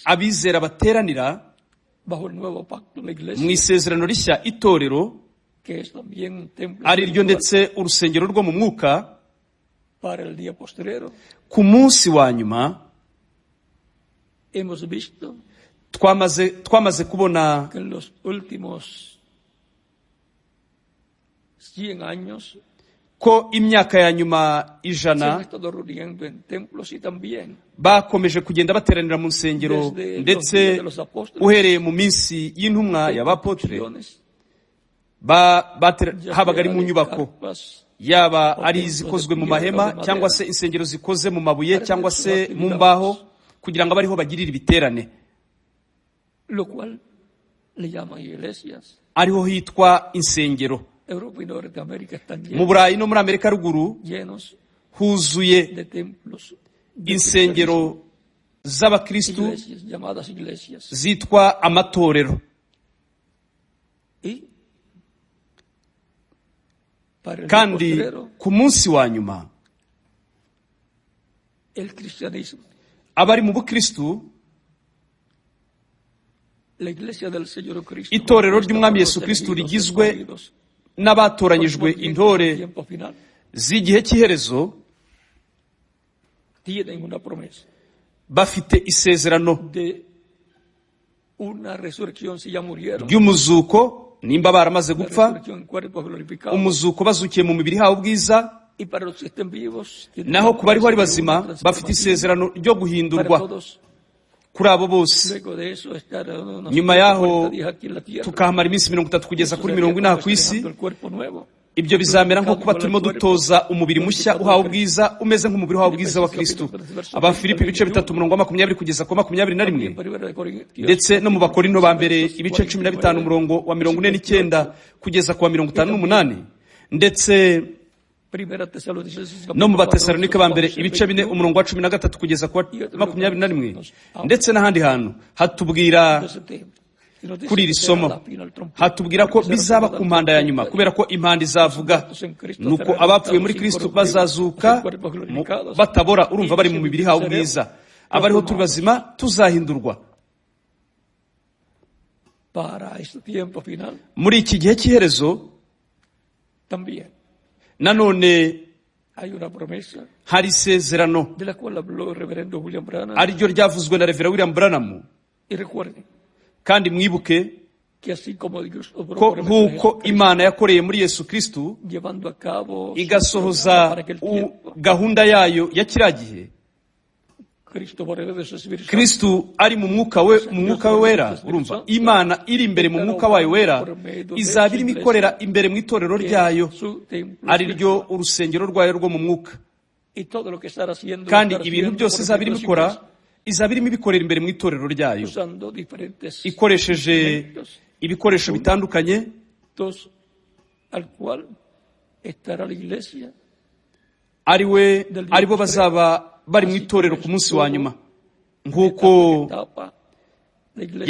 abizera bateranira mu isezerano rishya, itorero ari ryo ndetse urusengero rwo mu mwuka, ku munsi wa nyuma twamaze kubona ko imyaka ya nyuma 100 bakomeje kugenda bateranira mu nsengero, ndetse uhereye mu minsi y'intumwa y'abapotre habaga ari mu nyubako, yaba ari izikozwe mu mahema cyangwa se insengero zikoze mu mabuye cyangwa se mu mbaho, kugira ngo abariho bagirire ibiterane, ariho hitwa insengero. Mu Burayi no muri Amerika ruguru huzuye insengero z'abakristu zitwa amatorero. Kandi ku munsi wa nyuma abari mu bukristu, itorero ry'Umwami Yesu Kristo rigizwe n'abatoranyijwe intore z'igihe cy'iherezo, bafite isezerano ry'umuzuko nimba baramaze gupfa, umuzuko bazukiye mu mibiri hawe ubwiza, Naho ku bariho ari bazima bafite isezerano ryo guhindurwa kuri abo bose. Nyuma yaho tukahamara iminsi 30 kugeza kuri 40 ku isi. Ibyo bizamera nko kuba turimo dutoza umubiri mushya uhawe ubwiza, umeze nk'umubiri uhawe ubwiza wa Kristo. Abafilipi ibice 3 umurongo wa 20 kugeza ku 21, ndetse no mu Bakorinto ba mbere ibice 15 umurongo wa 49 kugeza ku wa 58, ndetse no mu Batesalonike ba mbere ibice 4 umurongo wa 13 kugeza ku wa 21, ndetse n'ahandi hantu hatubwira kuri iri somo, hatubwira ko bizaba ku mpanda ya nyuma, kubera ko impanda izavuga, nuko abapfuye muri Kristo bazazuka batabora, urumva bari mu mibiri hawe ubwiza, abariho turi bazima tuzahindurwa. Muri iki gihe cy'iherezo nanone hari isezerano ariryo ryavuzwe na Reverend William Branham. Kandi mwibuke ko nk'uko Imana yakoreye muri Yesu Kristo igasohoza gahunda yayo ya kiriya gihe, Kristo ari mu mwuka we, mu mwuka we wera, urumva Imana iri imbere mu mwuka wayo wera, izaba irimo ikorera imbere mu itorero ryayo, ari ryo urusengero rwayo rwo mu mwuka. Kandi ibintu byose izaba irimo ikora, izaba irimo ibikorera imbere mu itorero ryayo, ikoresheje ibikoresho bitandukanye, ariwe aribo bazaba bari mu itorero ku munsi wa nyuma, nk'uko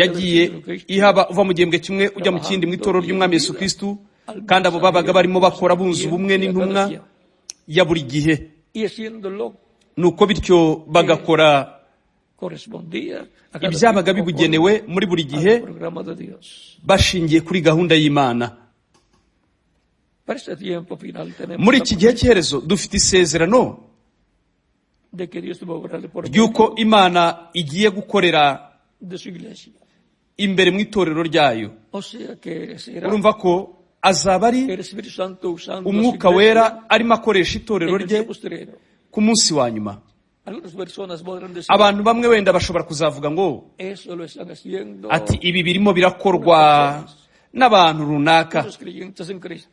yagiye ihaba uva mu gihembwe kimwe ujya mu kindi mu itorero ry'Umwami Yesu Kristo. Kandi abo babaga barimo bakora bunze ubumwe n'intumwa ya buri gihe, nuko bityo bagakora ibyabaga bibugenewe muri buri gihe, bashingiye kuri gahunda y'Imana. Muri iki gihe cy'iherezo dufite isezerano ry'uko Imana igiye gukorera imbere mu itorero ryayo. Urumva ko azaba ari umwuka wera arimo akoresha itorero rye ku munsi wa nyuma. Abantu bamwe wenda bashobora kuzavuga ngo ati ibi birimo birakorwa n'abantu runaka,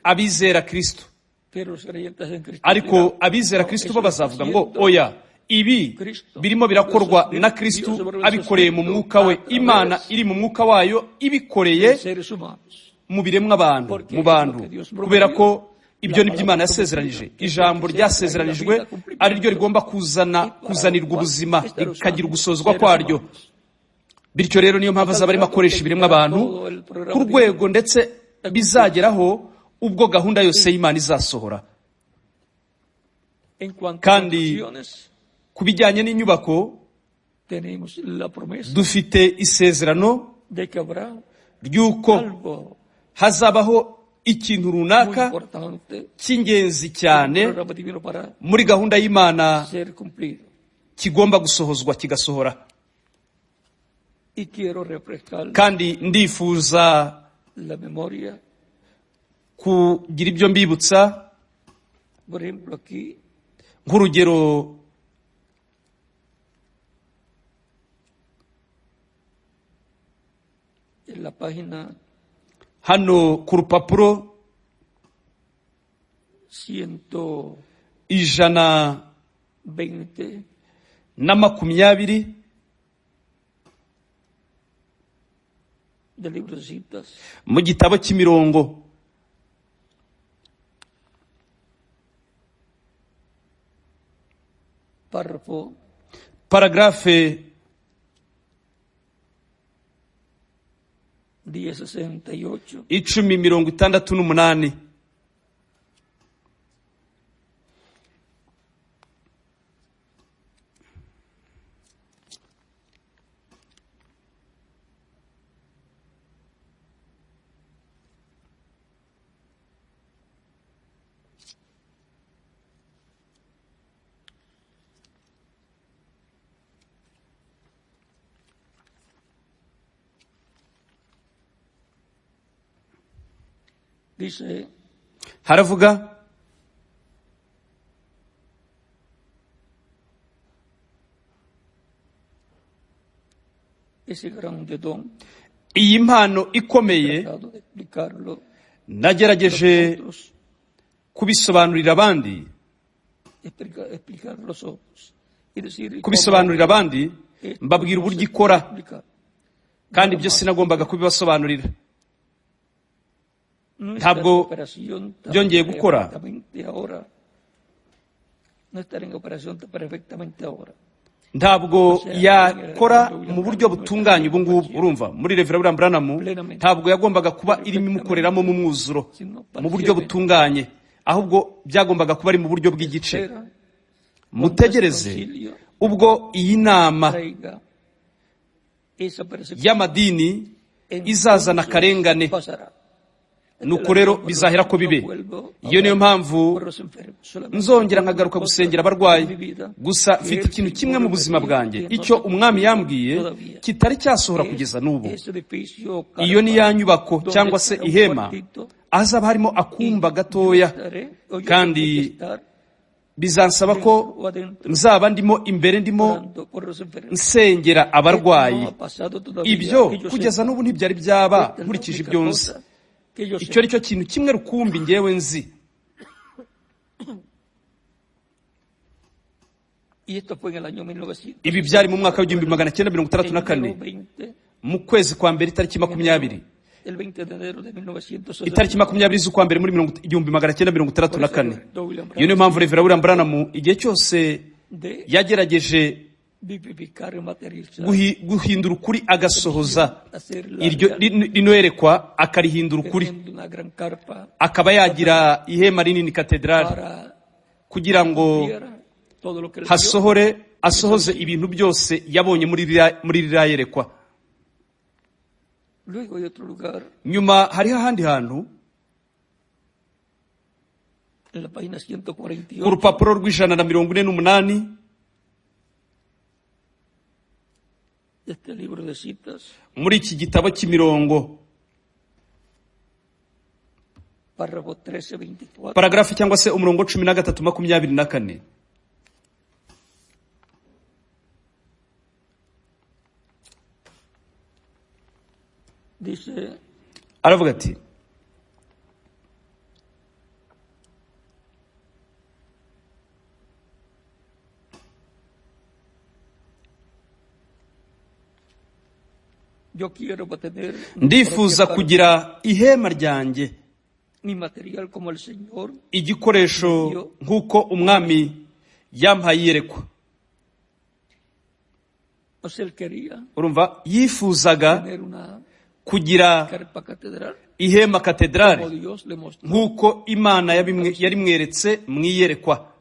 abizera Kristo. Ariko abizera Kristo bo bazavuga ngo oya, ibi birimo birakorwa na Kristo abikoreye mu mwuka we, Imana iri mu mwuka wayo ibikoreye mu biremwa abantu, mu bantu, kubera ko ibyo ni Imana yasezeranije. Ijambo ryasezeranijwe ari ryo rigomba kuzanirwa ubuzima, rikagira ugusozwa kwaryo. Bityo rero niyo mpamvu azaba arimo akoresha ibiremwa abantu ku rwego ndetse bizageraho ubwo gahunda yose y'Imana izasohora. Kandi ku bijyanye n'inyubako dufite isezerano ry'uko hazabaho ikintu runaka cy'ingenzi cyane muri gahunda y'Imana kigomba gusohozwa, kigasohora. Kandi ndifuza kugira ibyo mbibutsa, nk'urugero hano ku rupapuro 120 mu gitabo cy'imirongo, paragrafe 1068. Haravuga Iyi mpano ikomeye nagerageje kubisobanurira abandi, mbabwira uburyo ikora, kandi ibyo sinagombaga kubibasobanurira. Ntabwo byongeye gukora. Ntabwo yakora mu buryo butunganye ubu ngubu. Urumva, muri Reverend William Branham ntabwo yagombaga kuba irimo imukoreramo mu mwuzuro mu buryo butunganye, ahubwo byagombaga kuba ari mu buryo bw'igice. Mutegereze ubwo iyi nama y'amadini izazana akarengane, nuko rero bizahera ko bibe. Iyo niyo mpamvu nzongera nkagaruka gusengera abarwayi. Gusa mfite ikintu kimwe mu buzima bwanjye, icyo umwami yambwiye kitari cyasohora kugeza n'ubu. Iyo ni ya nyubako cyangwa se ihema ahazaba harimo akumba gatoya, kandi bizansaba ko nzaba ndimo imbere, ndimo nsengera abarwayi. Ibyo kugeza n'ubu ntibyari byaba nkurikije ibyo nzi. Icyo ari cyo kintu kimwe rukumbi ngewe nzi. Ibi byari mu mwaka w'1964, mu kwezi kwa mbere, itariki 20, itariki 20 z'ukwa mbere muri 1964. Iyo niyo mpamvu Reverend William Branham igihe cyose yagerageje guhindura ukuri agasohoza iryo rino yerekwa, akarihindura ukuri, akaba yagira ihema rinini katedrali kugira ngo hasohore asohoze ibintu byose yabonye muri ririya yerekwa. Nyuma hariho ahandi hantu ku rupapuro rw'148 muri iki gitabo cy'imirongo, paragrafi cyangwa se umurongo 13:24. Aravuga ati: ndifuza kugira ihema ryanjye, igikoresho nk'uko umwami yampaye iyerekwa. Urumva, yifuzaga kugira ihema katedrali nk'uko Imana yarimweretse mu iyerekwa.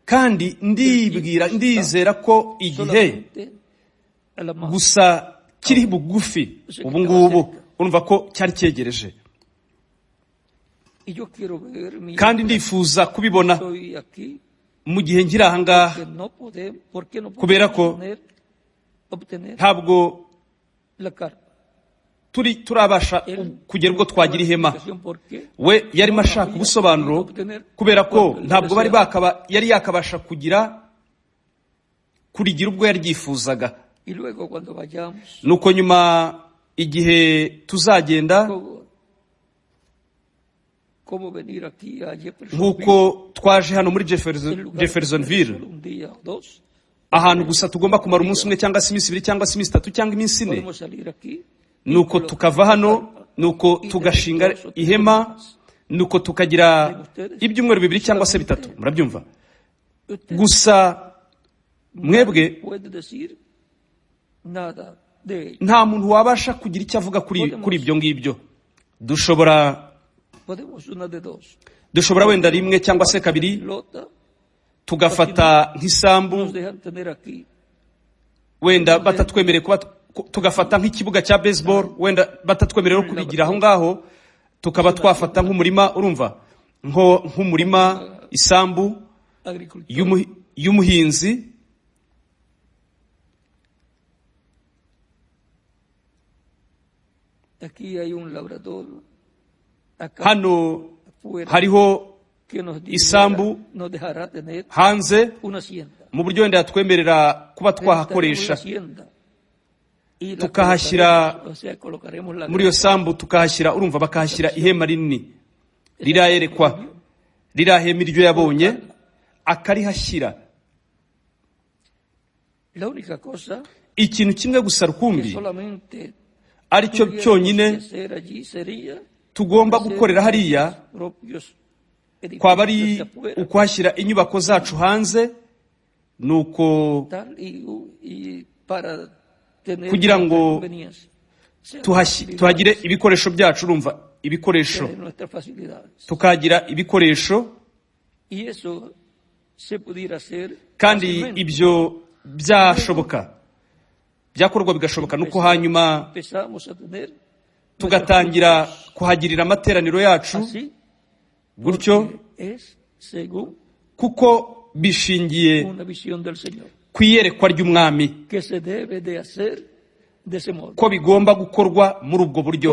Kandi ndibwira, ndizera ko igihe gusa kiri bugufi ubu ngubu. Urumva ko cyari cyegereje, kandi ndifuza kubibona mu gihe nkiri aha ngaha, kubera ko ntabwo turabasha kugera ubwo twagira ihema. We yarimo ashaka ubusobanuro, kubera ko ntabwo bari bakaba yari yakabasha kugira kurigira ubwo yaryifuzaga. Nuko nyuma igihe tuzagenda, nk'uko twaje hano muri Jeffersonville, ahantu gusa tugomba kumara umunsi umwe cyangwa se iminsi 2 cyangwa se iminsi 3 cyangwa iminsi 4, nuko tukava hano, nuko tugashinga ihema, nuko tukagira ibyumweru 2 cyangwa se 3. Murabyumva? Gusa mwebwe nta muntu wabasha kugira icyo avuga kuri ibyo ngibyo. Dushobora wenda rimwe cyangwa se kabiri tugafata nk'isambu, wenda batatwemereye kuba, tugafata nk'ikibuga cya baseball, wenda batatwemerera kubigira aho ngaho, tukaba twafata nk'umurima, urumva, nk'umurima, isambu y'umuhinzi, Hano hariho isambu hanze mu buryo wenda yatwemerera kuba twahakoresha, tukahashyira muri iyo sambu, tukahashyira, urumva, bakahashyira ihema rinini rirayerekwa, ririya hema iryo yabonye akarihashyira. Ikintu kimwe gusa rukumbi aricyo cyonyine tugomba gukorera hariya kwaba ari ukuhashyira inyubako zacu hanze, nuko kugira ngo tuhagire ibikoresho byacu, urumva, ibikoresho, tukagira ibikoresho, kandi ibyo byashoboka, byakorwa bigashoboka. Nuko hanyuma tugatangira kuhagirira amateraniro yacu gutyo, kuko bishingiye ku iyerekwa ry'Umwami ko bigomba gukorwa muri ubwo buryo.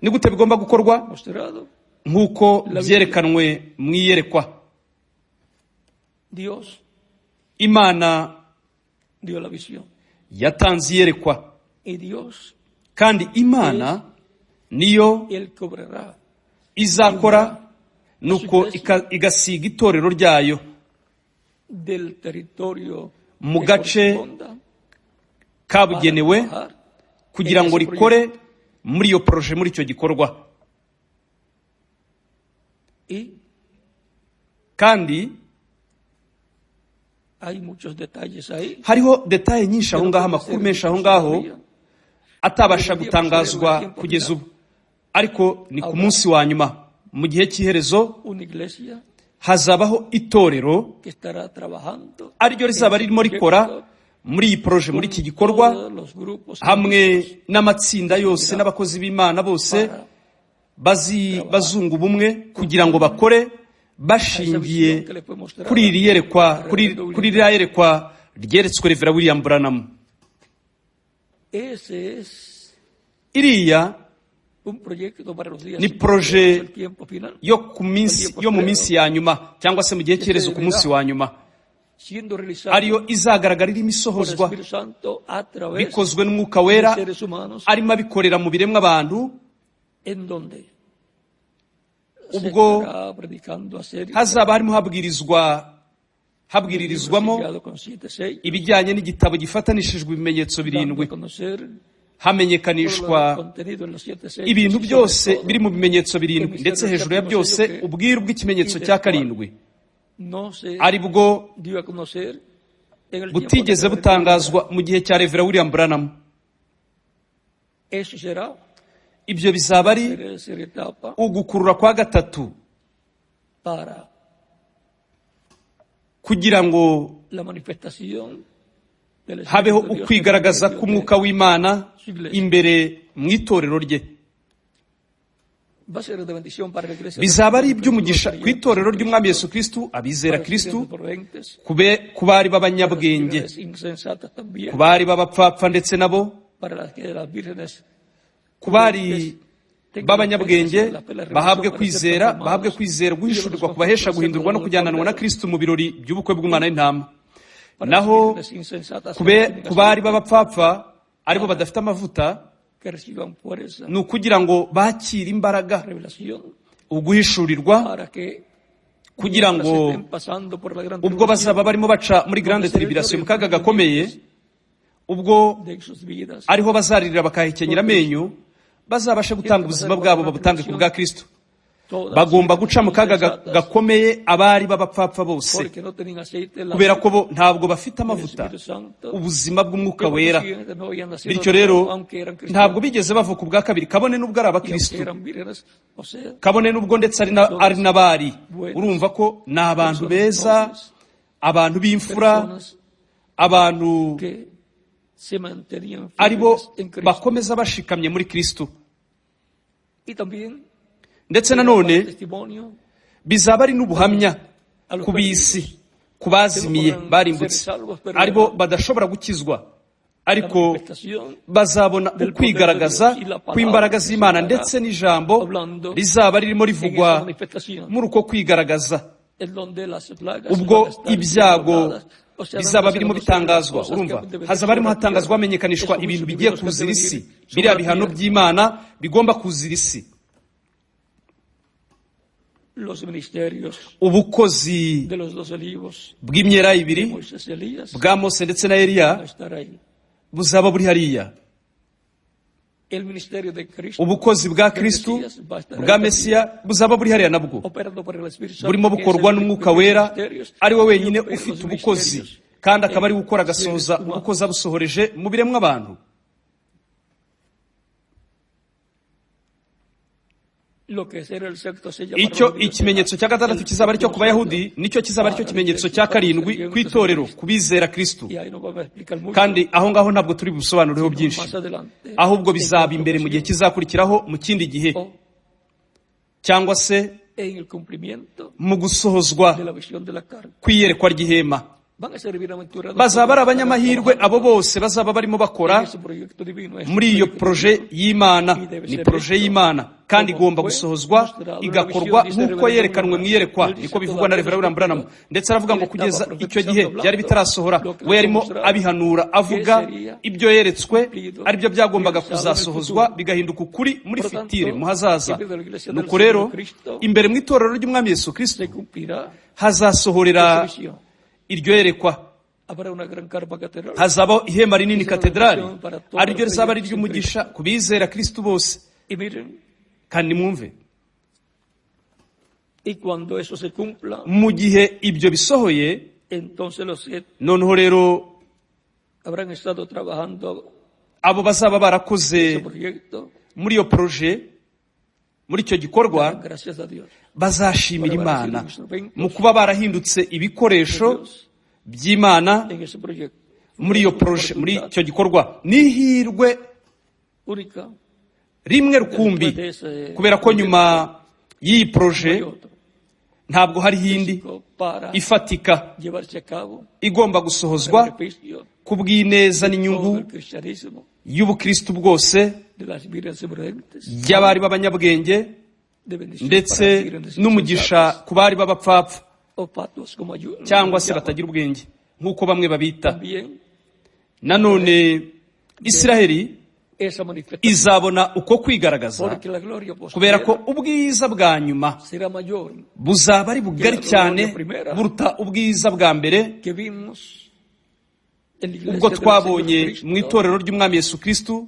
Ni gute bigomba gukorwa? Nk'uko byerekanwe mu iyerekwa. Imana yatanze iyerekwa, kandi Imana niyo izakora, nuko igasiga itorero ryayo mu gace kabugenewe kugira ngo rikore muri iyo projet, muri icyo gikorwa. Kandi hariho detaye nyinshi aho ngaho, amakuru menshi aho ngaho atabasha gutangazwa kugeza ubu, ariko ni ku munsi wa nyuma, mu gihe cy'iherezo, hazabaho itorero ariryo rizaba ririmo rikora muri iyi projet, muri iki gikorwa, hamwe n'amatsinda yose n'abakozi b'Imana bose bazunga ubumwe kugira ngo bakore bashingiye kuri iri yerekwa, kuri ririya yerekwa ryeretswe Reverend William Branham. Iriya ni projet yo ku minsi, yo mu minsi ya nyuma, cyangwa se mu gihe cy'iherezo ku munsi wa nyuma, ariyo izagaragara irimo isohozwa bikozwe n'Umwuka Wera arimo abikorera mu biremwa abantu, ubwo hazaba harimo habwiririzwamo ibijyanye n'igitabo gifatanishijwe ibimenyetso birindwi, hamenyekanishwa ibintu byose biri mu bimenyetso birindwi, ndetse hejuru ya byose ubwiru bw'ikimenyetso cya karindwi, ari bwo butigeze butangazwa mu gihe cya Reverend William Branham. Ibyo bizaba ari ugukurura kwa gatatu kugira ngo habeho ukwigaragaza k'Umwuka w'Imana imbere mu itorero rye. Bizaba ari iby'umugisha ku itorero ry'Umwami Yesu Kristu, abizera Kristu, ku bari b'abanyabwenge, ku bari b'abapfapfa ndetse nabo, ku bari b'abanyabwenge bahabwe kwizera, bahabwe kwizera guhishurirwa kubahesha guhindurwa no kujyananwa na Kristu mu birori by'ubukwe bw'Umwana w'Intama. Naho ku bari b'abapfapfa aribo badafite amavuta, ni ukugira ngo bakire imbaraga, uguhishurirwa, kugira ngo ubwo bazaba barimo baca muri grande tribulation, mu kaga gakomeye, ubwo ariho bazaririra bakahekenyera amenyo, bazabashe gutanga ubuzima bwabo babutange ku bwa Kristo. Bagomba guca mu kaga gakomeye abari b'abapfapfa bose, kubera ko bo ntabwo bafite amavuta, ubuzima bw'Umwuka Wera. Bityo rero ntabwo bigeze bavuka ubwa kabiri, kabone n'ubwo ari abakristo, kabone n'ubwo ndetse ari n'abari. Urumva ko ni abantu beza, abantu b'imfura, abantu aribo bakomeza bashikamye muri Kristo. Ndetse nanone bizaba ari n'ubuhamya ku bisi, ku bazimiye barimbutse, aribo badashobora gukizwa, Ariko bazabona ukwigaragaza kw'imbaraga z'Imana ndetse n'ijambo rizaba ririmo rivugwa muri uko kwigaragaza, ubwo ibyago bizaba birimo bitangazwa. Urumva, hazaba harimo hatangazwa, hamenyekanishwa ibintu bigiye kuzira isi, biriya bihano by'Imana bigomba kuzira isi. Ubukozi bw'imyelayo ibiri bwa Mose ndetse na Eliya buzaba buri hariya. Ubukozi bwa Kristu, bwa Mesiya, buzaba buri hariya nabwo, burimo bukorwa n'Umwuka Wera, ari we wenyine ufite ubukozi, kandi akaba ari gukora agasohoza ubukozi abusohoreje mu biremwa abantu. Icyo ikimenyetso cya gatandatu kizaba ari cyo ku Bayahudi, nicyo kizaba ari cyo kimenyetso cya karindwi ku itorero, ku bizera Kristu. Kandi aho ngaho ntabwo turi busobanureho byinshi, ahubwo bizaba imbere mu gihe kizakurikiraho, mu kindi gihe, cyangwa se mu gusohozwa kw'iyerekwa ry'ihema. Bazaba ari abanyamahirwe abo bose bazaba barimo bakora muri iyo proje y'Imana. Ni proje y'Imana kandi igomba gusohozwa, igakorwa nk'uko yerekanwe mu iyerekwa, niko bivugwa na Reverend William Branham. Ndetse aravuga ngo kugeza icyo gihe byari bitarasohora, we yarimo abihanura avuga ibyo yeretswe aribyo byagombaga kuzasohozwa bigahinduka ukuri muri fitire mu hazaza. Nuko rero imbere mu itorero ry'Umwami Yesu Kristo hazasohorera iryo yerekwa, hazabaho ihema rinini, katedrali, ariryo rizaba ari iry'umugisha ku bizera Kristo bose. Kandi mwumve, mu gihe ibyo bisohoye, noneho rero abo bazaba barakoze muri iyo proje, muri icyo gikorwa, bazashimira Imana mu kuba barahindutse ibikoresho by'Imana muri iyo proje, muri icyo gikorwa. N'ihirwe rimwe rukumbi, kubera ko nyuma y'iyi proje ntabwo hari hindi ifatika igomba gusohozwa ku bw'ineza n'inyungu y'ubukristu bwose, y'abari b'abanyabwenge ndetse n'umugisha ku bari b'abapfapfa cyangwa se batagira ubwenge nk'uko bamwe babita. Nanone Isiraheli izabona uko kwigaragaza, kubera ko ubwiza bwa nyuma buzaba ari bugari cyane buruta ubwiza bwa mbere ubwo twabonye mu itorero ry'Umwami Yesu Kristo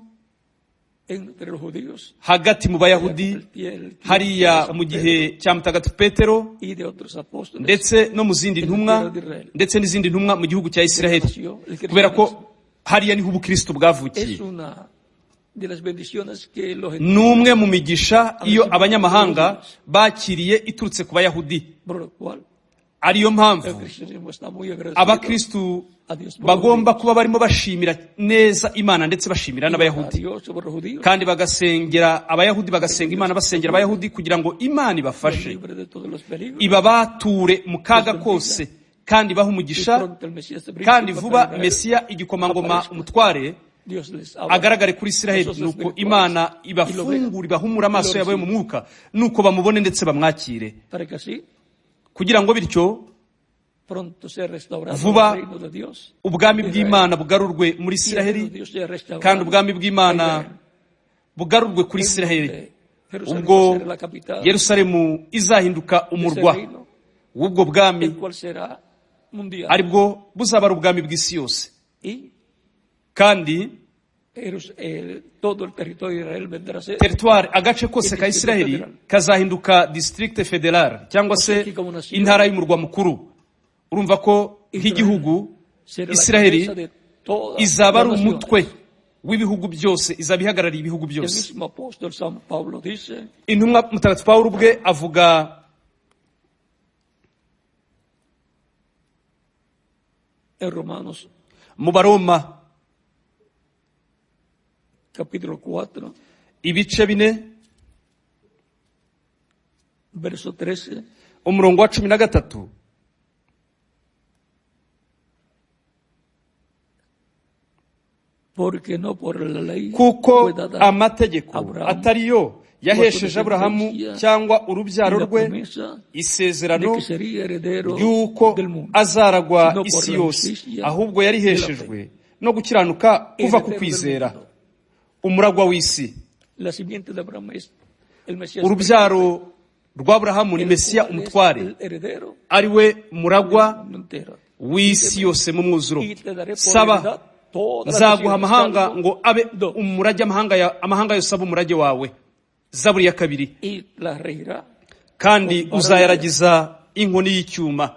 hagati mu Bayahudi hariya mu gihe cya Mutagatifu Petero ndetse no mu zindi ntumwa, ndetse n'izindi ntumwa mu gihugu cya Isiraheli, kubera ko hariya niho ubukristo bwavukiye. Ni umwe mu migisha iyo abanyamahanga bakiriye iturutse ku Bayahudi. Ariyo mpamvu abakristu bagomba kuba barimo bashimira neza Imana ndetse bashimira n'Abayahudi, kandi bagasengera Abayahudi, bagasenga Imana basengera Abayahudi, kugira ngo Imana ibafashe, ibabature mu kaga kose, kandi bahe umugisha, kandi vuba Mesiya igikomangoma umutware agaragare kuri Isiraheli. Nuko Imana ibafungura, ibahumura amaso yabo yo mu mwuka, nuko bamubone ndetse bamwakire, kugira ngo bityo vuba ubwami bw'Imana bugarurwe muri Isiraheli, kandi ubwami bw'Imana bugarurwe kuri Isiraheli, ubwo Yerusalemu izahinduka umurwa w'ubwo bwami, aribwo buzaba ari ubwami bw'isi yose. Kandi teritwari, agace kose ka Isiraheli kazahinduka district federal, cyangwa se intara y'umurwa mukuru. Urumva ko nk'igihugu Isiraheli izaba ari umutwe w'ibihugu byose, izaba ihagarariye ibihugu byose. Intumwa Mutagatifu Pawulo ubwe avuga mu Baroma ibice 4 umurongo wa 13, Porque no por la ley Kuko fue dada amategeko Abrahamu atari yo yahesheje Aburahamu cyangwa urubyaro la rwe promesa de isezerano que sería heredero ry'uko del mundo, azaragwa sino por isi la yose, justicia ahubwo yariheshejwe no gukiranuka kuva ku heredero del kwizera, mundo. umuragwa w'isi. La simiente de Abraham es el Mesías, Urubyaro rw'Aburahamu ni el Mesiya cual es umutware, el heredero ari we muragwa del mundo entero. w'isi yose mu mwuzuro. Y te daré por Saba, heredad todas las nzaguha naciones. amahanga Salmo ngo abe 2. umurage, amahanga yose abe umurage wawe. Zaburi ya 2. Y las regirá. Kandi uzayaragiza inkoni y'icyuma.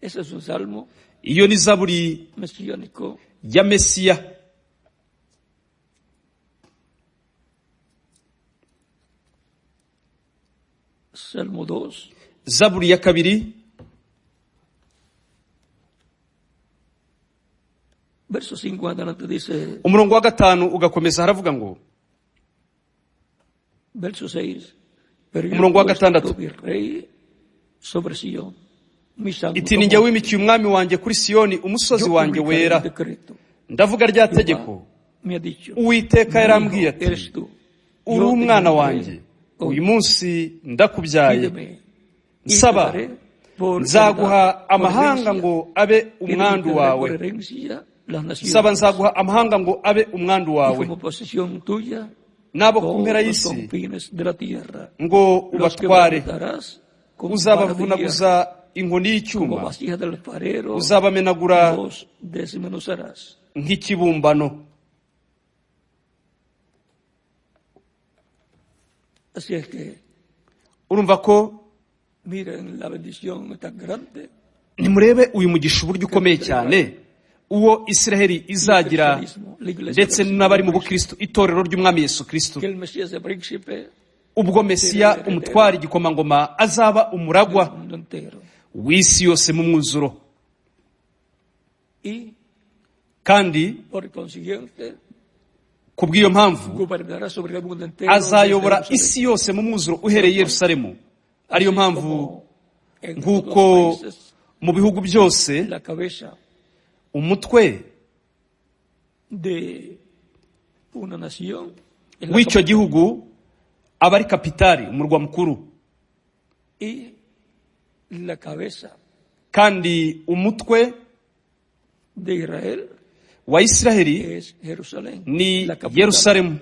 Ese es un salmo Iyo ni zaburi mesiánico ya Mesiya. Salmo 2, Zaburi ya 2, verso 5 adelante dice, umurongo wa 5 ugakomeza, haravuga ngo, verso 6, pero yo Umurongo wa he puesto 6, mi rey sobre Sion, mi santo iti ni njye monte. wimikiye umwami wanjye kuri Siyoni, umusozi Yo wanjye publicaré wera. el decreto. Ndavuga rya tegeko Jehová me ha dicho, Uwiteka mi yarambwiye hijo ati, eres tú. uri Yo te umwana engendré wanjye, uyu hoy. munsi ndakubyaye. Pídeme y te Nsaba, daré por nzaguha heredad, por amahanga herencia, ngo abe y te umwandu daré por wawe. herencia las Nsaba, naciones, nzaguha amahanga ngo abe umwandu y wawe, como posesión tuya n'abo ku mpera todos los y'isi confines de la tierra, ngo los que ubatware. quebrantarás con vara de hierro, Uzabavunaguza inkoni como y'icyuma, vasija del alfarero uzabamenagura los desmenuzarás. nk'ikibumbano. Así es que Urumva ko miren la bendición tan grande nimurebe uyu mugisha uburyo ukomeye cyane uwo Isiraheli izagira, el cristianismo, la iglesia ndetse del n'abari mu Señor bukristo, itorero ry'umwami Yesu Kristo, que el Mesías de príncipe ubwo Mesiya umutware igikomangoma azaba umuragwa del mundo entero. w'isi yose mu mwuzuro. Y Kandi por consiguiente ku bw'iyo mpamvu gobernará sobre el mundo entero desde azayobora Jerusalén. isi yose mu mwuzuro uhereye i Yerusalemu. Ariyo Así mpamvu como en todos nk'uko los países mu bihugu byose la cabeza umutwe de una nación es la w'icyo capital. gihugu aba ari kapitali, umurwa mukuru. Y la cabeza Kandi umutwe de Israel wa Isiraheli es Jerusalén, ni la capital. Yerusalemu,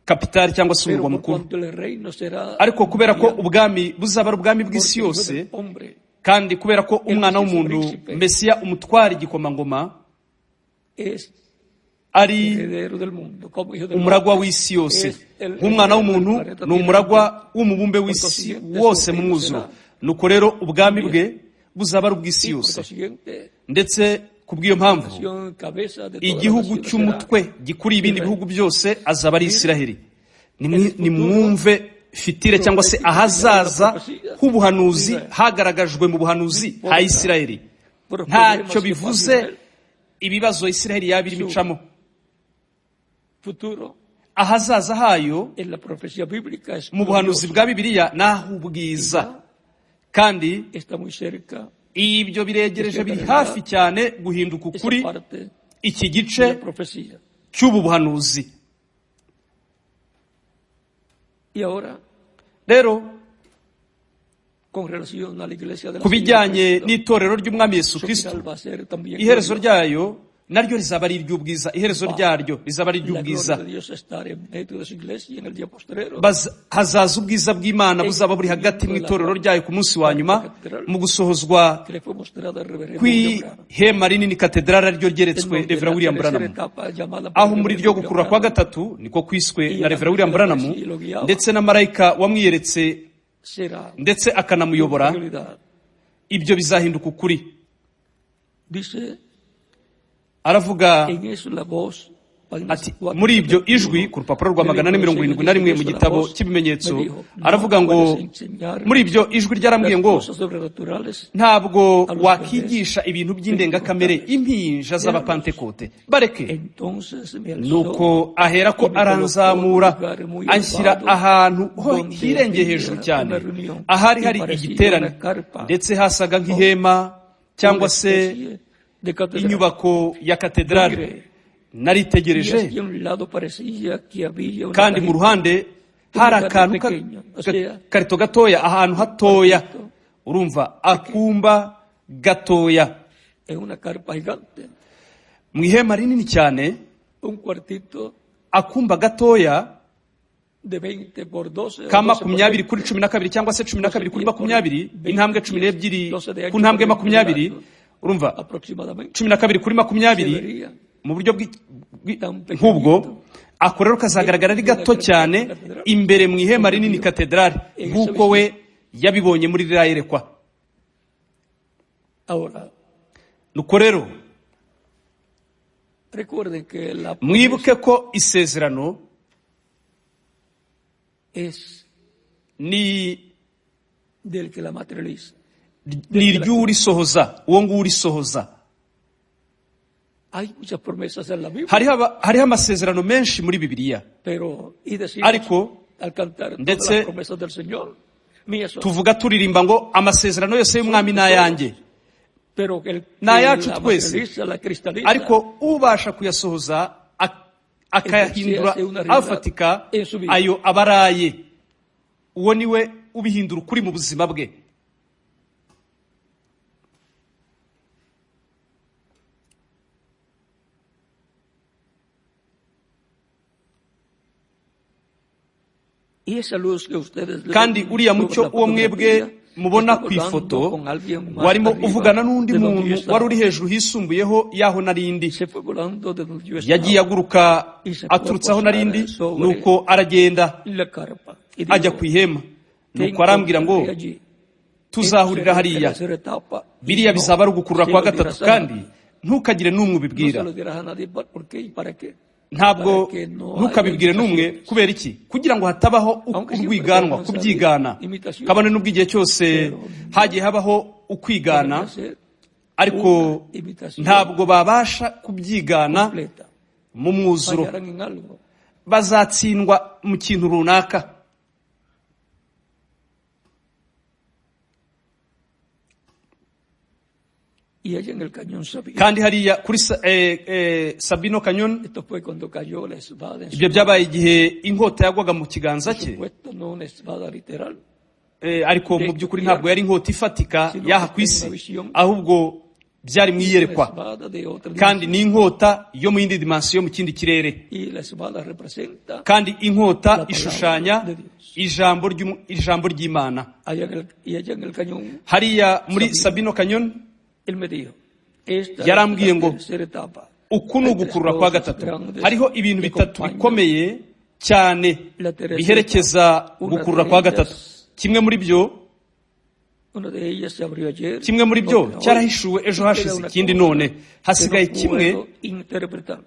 kapitali cyangwa se Pero umurwa por mukuru. cuanto el reino será Ariko kubera ko mundial, ubwami buzaba ari ubwami porque bw'isi el Hijo yose, del Hombre kandi kubera ko umwana w'umuntu Mesiya umutwara igikomangoma es ari heredero del mundo, como hijo del umuragwa hombre, w'isi yose, es el nk'umwana heredero del w'umuntu planeta ni Tierra. umuragwa w'umubumbe w'isi wose mu mwuzuro. Nuko rero ubwami bwe buzaba ari ubw'isi Y por yose, consiguiente, ndetse ku bw'iyo mpamvu nación cabeza de todas las igihugu naciones será cy'umutwe gikuriye ibindi bihugu byose azaba ari Isiraheli. Nimwumve fitire cyangwa se ahazaza h'ubuhanuzi hagaragajwe mu buhanuzi ha Isiraheli. por los Ntacyo problemas que pasa bivuze Israel, ibibazo Isiraheli yaba irimo icamo, futuro ahazaza hayo en la profecía bíblica es mu buhanuzi glorioso. bwa Bibiliya n'ah'ubwiza, kandi Está muy cerca ibyo biregereje, biri hafi cyane guhinduka esa ukuri, parte iki de gice la profecía. cy'ubu buhanuzi. Y ahora, Rero con relación a la iglesia de ku bijyanye n'itorero ry'umwami Yesu su Kristo, final va a ser también iherezo glorioso. ryayo naryo rizaba ari iry'ubwiza, iherezo ryaryo rizaba ari La iry'ubwiza. gloria de Dios estará en medio de su iglesia en el día postrero. Hazaza ubwiza bw'Imana buzaba buri hagati mu itorero ryayo ku munsi wa nyuma, mu gusohozwa que le fue mostrada al reverendo William Branham. kw'ihema rinini katedrali ariryo En ryeretswe donde Reverend la William tercera Branham, etapa llamada por aho el muri reverendo ryo William gukurura kwa Branham gatatu niko kwiswe na Reverend William Branham, ndetse na marayika wamwiyeretse será ndetse akanamuyobora, realidad. ibyo bizahinduka ukuri. Dice Aravuga en eso la voz, página ati muri ibyo ijwi ku rupapuro rwa 471 mu gitabo cy'ibimenyetso, aravuga ngo muri ibyo ijwi ryarambwiye ngo sobrenaturales ntabwo wakigisha ibintu by'indengakamere impinja z'abapantekote, bareke. Entonces me alzó Nuko ahera ko aranzamura anshyira ahantu ho hirengeye hejuru cyane, ahari hari igiterane, ndetse hasaga nk'ihema cyangwa se especie de catedral. Inyubako ya katedrali. Miré, y Naritegereje, hacia un lado parecía que había una kandi mu cajita, ruhande hari akantu karito gatoya, ahantu hatoya, urumva, akumba gatoya en una carpa gigante, mu ihema rinini cyane, un cuartito akumba gatoya de 20 por 12 o ka 12 por 20 20, kuri 12 cyangwa se 12 kuri 20, intambwe 12 12 de ku ancho ntambwe por 20 de 20, largo, urumva, aproximadamente. 12 kuri Se 20 vería mu buryo tan nk'ubwo. pequeñito Ako rero kazagaragara ari dentro de la gato carpa cyane catedral, imbere mu ihema como rinini vio katedrali, en esa nk'uko we visión. yabibonye muri ririya yerekwa. Ahora, Nuko rero recuerden que la mwibuke promesa ko isezerano es ni del que la materializa, ni del que la cumple. iry'urisohoza, uwo nguwo urisohoza. Hay muchas promesas en la Biblia, Hariho amasezerano menshi muri Bibiliya, pero y decimos ariko al cantar todas las ndetse promesas del Señor, mías son, tuvuga turirimba ngo amasezerano yose son y'umwami de ni ayanjye, todos, pero el ni que ayacu la twese, materializa, la cristaliza, ariko ubasha kuyasohoza entonces se akayahindura hace una realidad afatika, en su vida. ayo aba ari aye, uwo ni we ubihindura ukuri mu buzima bwe. Y esa luz que ustedes Kandi ven uriya sobre mucyo la uwo mwebwe fotografía mubona estaba ku ifoto hablando con alguien más warimo arriba uvugana n'undi de donde yo muntu wari estaba. uri hejuru hisumbuyeho y'aho narindi. Se fue volando de donde yo Yagiye estaba aguruka y se fue a aturutse aho posar narindi, sobre nuko aragenda la carpa y ajya ku dijo, ihema, te nuko arambwira ngo encontraré allí. Esta tuzahurira será la hariya, tercera etapa y biriya bizaba no ari ugukurura se kwa lo gatatu, dirás a kandi nadie. ntukagire n'umwe No se ubibwira, lo dirás a nadie. ¿Por qué y para qué? ntabwo Para que no haya ntukabibwire n'umwe. imitaciones. Kubera iki? Kugira ngo hatabaho Aunque siempre urwiganwa, puedan salir kubyigana, imitaciones, kabone n'ubwo igihe cyose pero no hagiye habaho pueden ukwigana, hacer ariko una imitación ntabwo babasha kubyigana completa. mu mwuzuro, Fallarán en algo. bazatsindwa mu kintu runaka. Y ella en el cañón sabía. Kandi hariya kuri Sabino Canyon, Esto fue cuando cayó la espada en su ibyo mano. byabaye igihe inkota yagwaga mu kiganza Por cye, supuesto, no una espada literal, ariko de mu esta by'ukuri ntabwo tierra, yari inkota ifatika sino y'aha que ku fue una isi, visión ahubwo byari mu y una iyerekwa, espada de otra kandi dimensión. ni inkota yo mu yindi dimansiyo, mu kindi kirere. Y la espada representa Kandi inkota la palabra ishushanya de Dios. ijambo ry'Imana. Y allá en el cañón Hariya muri Sabino, Sabino Canyon él me dijo, esta es yarambwiye la ngo tercera etapa. uku ni Hay tres ugukurura kwa cosas gatatu, grandes hariho ibintu que bitatu acompañan bikomeye cyane la tercera etapa. biherekeza Una gukurura de kwa gatatu. ellas, Kimwe muri byo una de ellas se abrió ayer, kimwe muri byo otra hoy, cyarahishuwe ejo y queda hashize, una ikindi cosa none que no hasigaye kimwe puedo interpretar,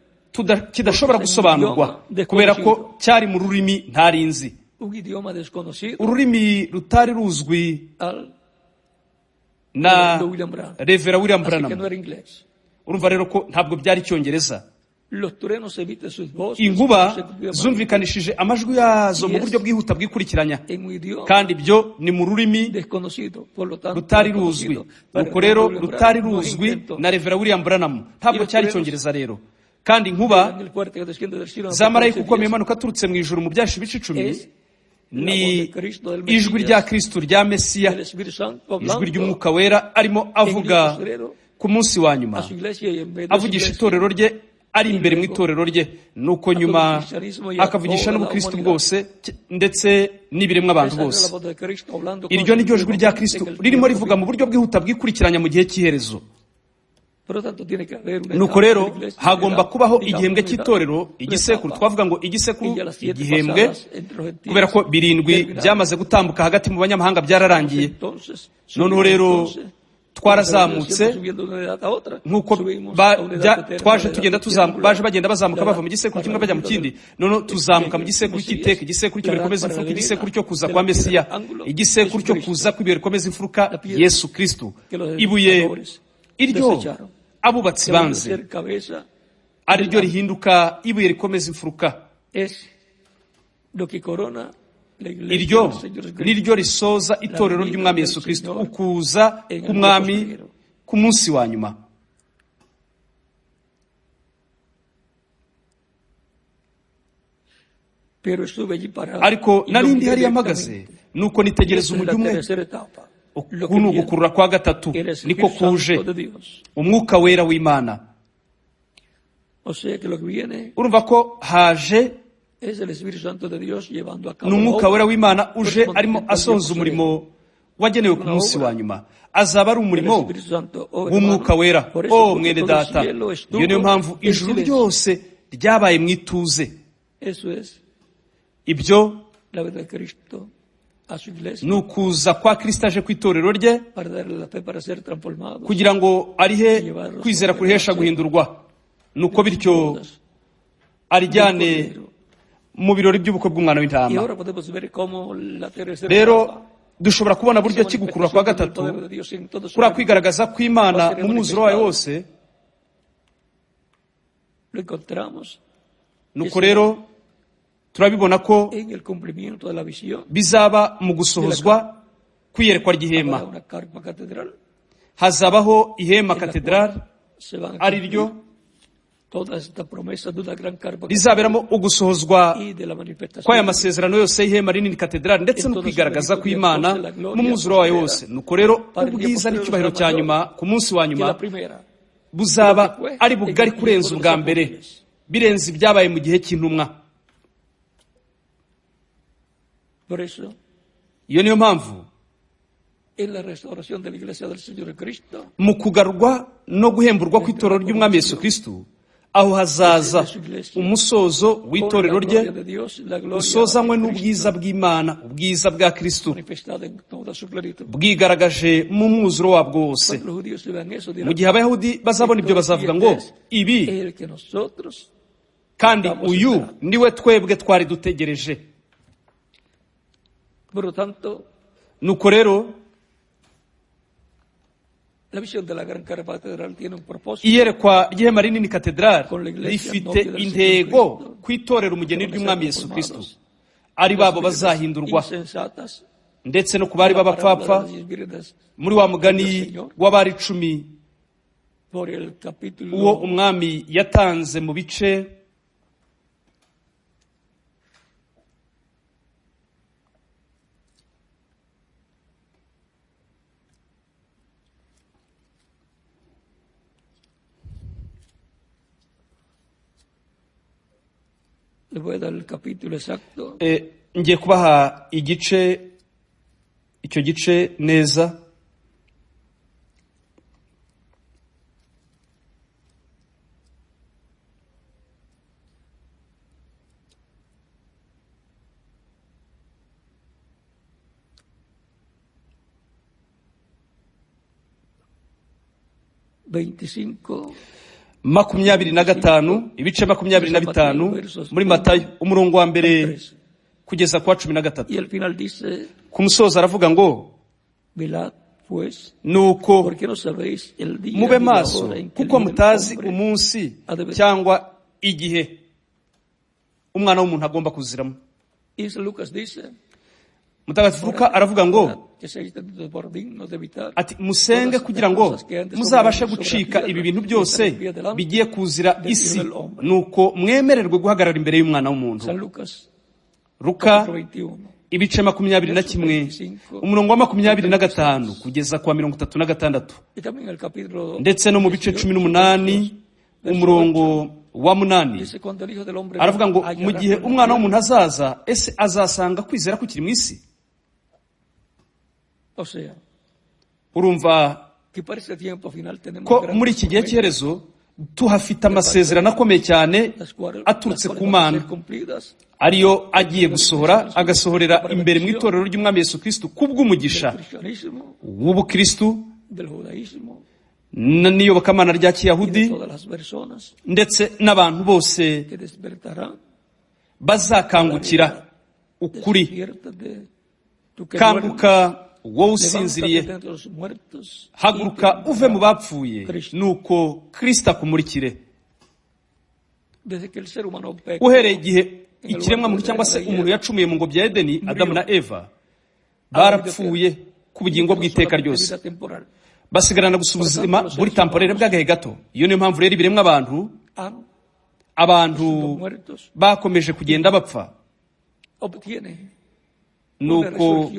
kidashobora porque es en un gusobanurwa idioma kubera ko desconocido, cyari mu rurimi ntarinzi, un idioma desconocido ururimi rutari ruzwi al na reverendo William Branham. Revera William Así que no Branham. era inglés. Urumva rero ko ntabwo byari icyongereza. Los truenos emiten sus voces Inkuba consecutivamente zumvikanishije amajwi yazo y mu buryo es bwihuta bwikurikiranya, en un idioma kandi ibyo ni mu rurimi desconocido, por lo tanto rutari ruzwi. desconocido para el Nuko rero reverendo William rutari Branham, no es ruzwi invento. na Revera William Branham, Y ntabwo los cyari truenos icyongereza rero. Kandi del inkuba ángel fuerte que desciende del cielo en za marayika Apocalipsis ukomeye 10 imanuka aturutse mu ijuru mu byashi ibice 10 es la voz ni de Cristo del ijwi rya Mesías, Kristo rya Mesiya, del Espíritu Santo ijwi hablando ry'umwuka wera arimo en el día avuga postrero ku munsi wa nyuma, a su iglesia y en medio de su avugisha iglesia itorero rye ari y imbere mu luego itorero rye, nuko a todo el nyuma cristianismo y a akavugisha toda la n'ubukristo humanidad. bwose ndetse n'ibiremwa abantu Esa era bose. la voz de Cristo hablando Iryo ni ryo jwi rya consecutivamente Kristo en el ririmo tiempo rivuga mu final. buryo bwihuta bwikurikiranya mu gihe cy'iherezo. Por lo tanto, tiene que haber una Nuko etapa de rero la iglesia, una hagomba edad, kubaho digamos, igihembwe una edad, cy'itorero, una igisekuru, etapa. twavuga ngo Y igisekuru, ya las 7 igihembwe, pasadas entre los kubera gentiles ko 7 terminaron. byamaze gutambuka hagati mu banyamahanga byararangiye. Entonces, Noneho subimos rero entonces, como se va twarazamutse diciendo, subiendo de una edad a otra, nk'uko subimos a una edad eterna, twaje la edad tugenda tuzamuka, baje triangular, bagenda la bazamuka bava edad mu gisekuru para kimwe la bajya mu venida kindi, del, noneho tuzamuka mu del gisekuru Mesías, cy'iteka, igisekuru la cy'ibuye edad rikomeza para la imfuruka, igisekuru venida cyo kuza de kwa la piedra Mesiya, del ángulo, igisekuru cyo kuza Jesucristo, kw'ibuye rikomeza imfuruka, la piedra Yesu Kristo, que los ibuye edificadores iryo desecharon, abubatsi que volvió a banze ser cabeza ari del ryo ángulo. rihinduka ibuye rikomeza imfuruka. Es lo que corona la iglesia Iryo del Señor Jesucristo, niryo risoza la itorero venida ry'umwami del Yesu Kristo, Señor ukuza en el día k'umwami postrero. ku munsi wa nyuma. Pero estuve allí parado Ariko y lo nari ndi miré hariya mpagaze, directamente. nuko Y nitegereza esta es umujyi la umwe. tercera etapa. Lo Uku que ni viene, ugukurura kwa gatatu, el niko Espíritu kuje, Santo de Dios. umwuka wera w'Imana. O sea que lo que viene Urumva ko haje es el Espíritu Santo de Dios llevando a ni cabo la umwuka obra wera w'Imana uje arimo correspondiente al día asohoza umurimo postrero. wagenewe ku Una munsi obra wa nyuma. Azaba ari del umurimo Espíritu Santo. Oh, w'umwuka hermano, wera. por eso Oh porque mwene todo el data, cielo iyo niyo estuvo mpamvu en ijuru silencio. ryose ryabaye mu ituze. Eso es Ibyo la verdad de Cristo a su iglesia ni ukuza kwa Kristo aje ku itorero rye para darle la fe para ser transformados kugira ngo arihe y llevarlos kwizera con kurihesha el guhindurwa, nuko de bityo bodas del arijyane Cordero. mu birori by'ubukwe bw'umwana Y w'intama. ahora podemos ver cómo la tercera Rero etapa, dushobora kubona esa buryo ki gukurura kwa manifestación del gatatu, poder de Dios en todo su kuriya plenitud, kwigaragaza va a kw'Imana ser mu mwuzuro wayo manifestado. wose. Lo encontramos que Nuko será rero turabibona ko en el cumplimiento de la visión bizaba mu de la gusohozwa carpa. kw'iyerekwa ry'ihema. Habrá una carpa catedral Hazabaho ihema en la katedrali, cual se van a ari cumplir ryo todas estas promesas de una gran carpa catedral rizaberamo ugusohozwa y de la kw'aya manifestación de Dios masezerano yose y'ihema rinini katedrali, ndetse en no toda su kwigaragaza plenitud. Y kw'Imana entonces la mu gloria mwuzuro wayo postrera wose. Nuko rero para el día ubwiza postrero n'icyubahiro será cya mayor nyuma ku munsi wa que nyuma la primera, de lo buzaba que fue ari en bugari el tiempo kurenza de los ubwa mbere, apóstoles. birenze ibyabaye mu gihe cy'intumwa. Por eso, Iyo niyo mpamvu en la restauración de la iglesia del Señor Cristo, mu kugarurwa no guhemburwa vendrá kw'itorero la ry'umwami Yesu consumación Kristo, aho hazaza de su iglesia umusozo con la w'itorero rye gloria de Dios, la gloria usozanywe de n'ubwiza Cristo bw'Imana, ubwiza bwa Kristo manifestada en toda su plenitud. bwigaragaje mu mwuzuro wabwo wose. Cuando los judíos vean eso, Mu dirán, gihe abayahudi bazabona ibyo esto aquí, bazavuga este ngo es ibi el que nosotros kandi estamos uyu esperando. niwe twebwe twari dutegereje. Por lo tanto, Nuko rero la visión de la gran carpa catedral tiene un propósito iyerekwa ry'ihema rinini katedrali con la iglesia rifite novia del Señor intego Cristo, ku itorero que umugeni van a ser ry'umwami Yesu Kristo, transformados. ari Las babo viudas bazahindurwa, insensatas ndetse no ku bari de la parábola b'abapfapfa de las diez vírgenes muri wa del mugani Señor, w'abari 10 por el uwo capítulo umwami yatanze mu bice Le voy a dar el capítulo exacto. Ngiye kubaha igice, icyo gice neza. Veinticinco, 25, ibice 25 muri Matayo, umurongo wa mbere 3. kugeza ku wa 13. Y al final dice, Ku musozo aravuga ngo velad pues, nuko porque no sabéis el día mube ni la maso hora en que el kuko Hijo del mutazi Hombre umunsi ha de venir. cyangwa igihe umwana w'umuntu agomba kuziramo. Y San Lucas dice, Mutagatifu Luka aravuga ngo orad que seáis tenidos por dignos de evitar ati musenge todas estas kugira ngo cosas que han de muzabashe sobrevenir sobre la gucika ibi tierra bintu y byose estar en pie delante bigiye kuzira del Hijo isi, del Hombre. nuko mwemererwe guhagarara imbere y'umwana w'umuntu. San Lucas, Luka capítulo 21, ibice 21, versos 25 umurongo wa al 25 36. kugeza ku wa 36, Y también el capítulo ndetse no mu bice 18, 18 verso umurongo 8, wa 8 dice, cuando el Hijo del Hombre aravuga venga, ngo mu hallará gihe fe en la umwana tierra. w'umuntu azaza, ese azasanga kwizera kukiri mu isi? O sea, Urumva que para este tiempo final tenemos ko grandes muri iki gihe promesas, cy'iherezo tuhafite amasezerano akomeye cyane las cuales aturutse ku van a Mana, ser cumplidas ariyo agiye en la iglesia gusohora del Señor Jesucristo agasohorera para imbere mu bendición itorero ry'umwami Yesu Kristo kubw'umugisha del cristianismo, w'ubukristu del judaísmo n'iyobokamana rya y de kiyahudi todas las personas ndetse n'abantu bose que despertarán la bazakangukira realidad. ukuri. Despiértate, tú que duermes, Kanguka wowe levántate usinziriye, de entre los muertos y te haguruka uve mu alumbrará bapfuye, Cristo. nuko Kristo akumurikire. Desde que el ser humano pecó Uhereye igihe en el huerto ikiremwamuntu de cyangwa se la umuntu Edén, yacumuye mu ngobyi ya Edeni, Adamu na murió, Eva ha habido barapfuye que ku bugingo y quedó bw'iteka solamente ryose, vida temporal. basigarana gusa Por tanto, ubuzima los buri seres temporere humanos bw'agahe gato. Iyo niyo mpamvu rero ibiremwa abantu han abantu sido muertos bakomeje y kugenda bapfa. Nuko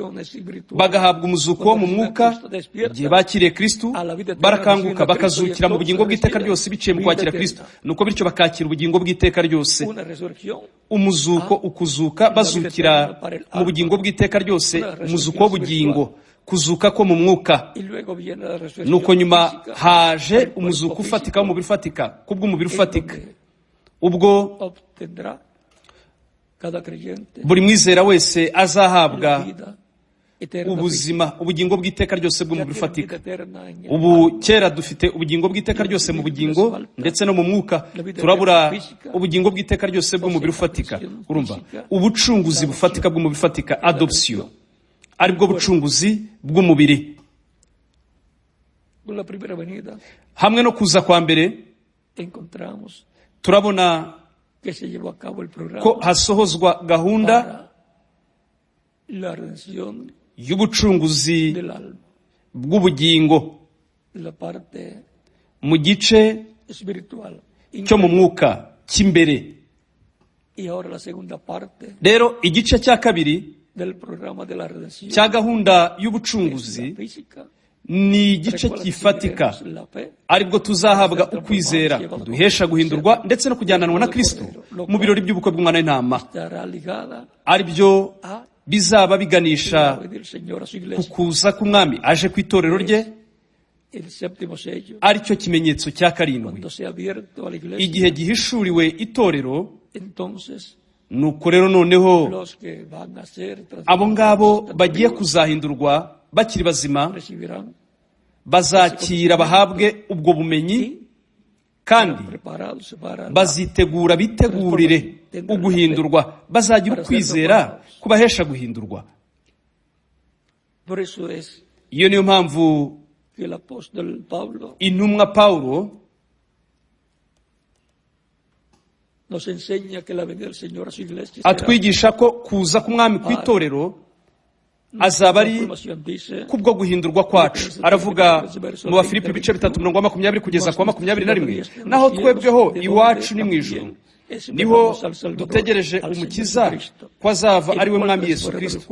bagahabwa umuzuko wo mu mwuka. Igihe bakiriye Kristo, barakanguka bakazukira mu bugingo bw'iteka ryose biciye mu kwakira Kristo, nuko bityo bakakira ubugingo bw'iteka ryose. Umuzuko, ukuzuka, bazukira mu bugingo bw'iteka ryose, umuzuko w'ubugingo, kuzuka ko mu mwuka. Nuko nyuma haje umuzuko ufatika w'umubiri ufatika, kubw'umubiri ufatika, ubwo buri mwizera wese azahabwa ubuzima, ubugingo bw'iteka ryose bw'umubiri ufatika. Ubu kera dufite ubugingo bw'iteka ryose mu bugingo ndetse no mu mwuka, turabura ubugingo bw'iteka ryose bw'umubiri ufatika. Urumva, ubucunguzi bufatika bw'umubiri ufatika, adoption, aribwo bucunguzi bw'umubiri. Hamwe no kuza kwa mbere turabona ko hasohozwa gahunda y'ubucunguzi bw'ubugingo mu gice cyo mu mwuka cy'imbere. Rero igice cya kabiri cya gahunda y'ubucunguzi ni igice gifatika, aribwo tuzahabwa ukwizera duhesha guhindurwa ndetse no kujyananwa na Kristo mu birori by'ubukwe bw'umwana w'intama, aribyo bizaba biganisha ku kuza k'umwami aje ku itorero rye, aricyo kimenyetso cya karindwi. Igihe gihishuriwe itorero, nuko rero noneho abo ngabo bagiye kuzahindurwa bakiri bazima bazakira bahabwe ubwo bumenyi, kandi bazitegura bitegurire uguhindurwa, bazagira ukwizera kubahesha guhindurwa. Iyo niyo mpamvu intumwa Paulo atwigisha ko kuza k'umwami ku itorero azaba ari kubwo guhindurwa kwacu. Aravuga mu Bafilipi ibice 3:20 kugeza ku 21, naho twebweho iwacu ni mu ijuru, niho dutegereje umukiza ko azava ari we mwami Yesu Kristo,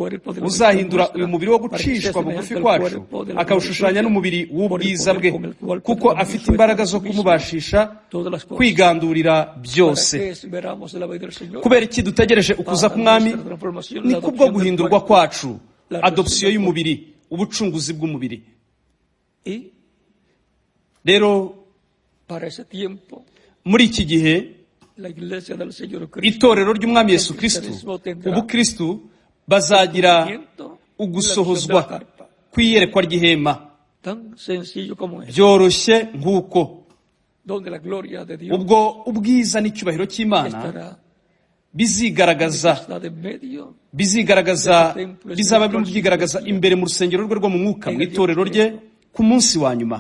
uzahindura uyu mubiri wo gucishwa bugufi kwacu akawushushanya n'umubiri w'ubwiza bwe, kuko afite imbaraga zo kumubashisha kwigandurira byose. Kubera iki dutegereje ukuza k'umwami? Ni kubwo guhindurwa kwacu, adopsiyo y'umubiri, ubucunguzi bw'umubiri. Rero muri iki gihe itorero ry'umwami Yesu Kristo, ubukristo, bazagira ugusohozwa kw'iyerekwa ry'ihema byoroshye nk'uko ubwo ubwiza n'icyubahiro cy'Imana bizigaragaza bizaba birimo byigaragaza imbere mu rusengero rwe rwo mu mwuka, mu itorero rye ku munsi wa nyuma.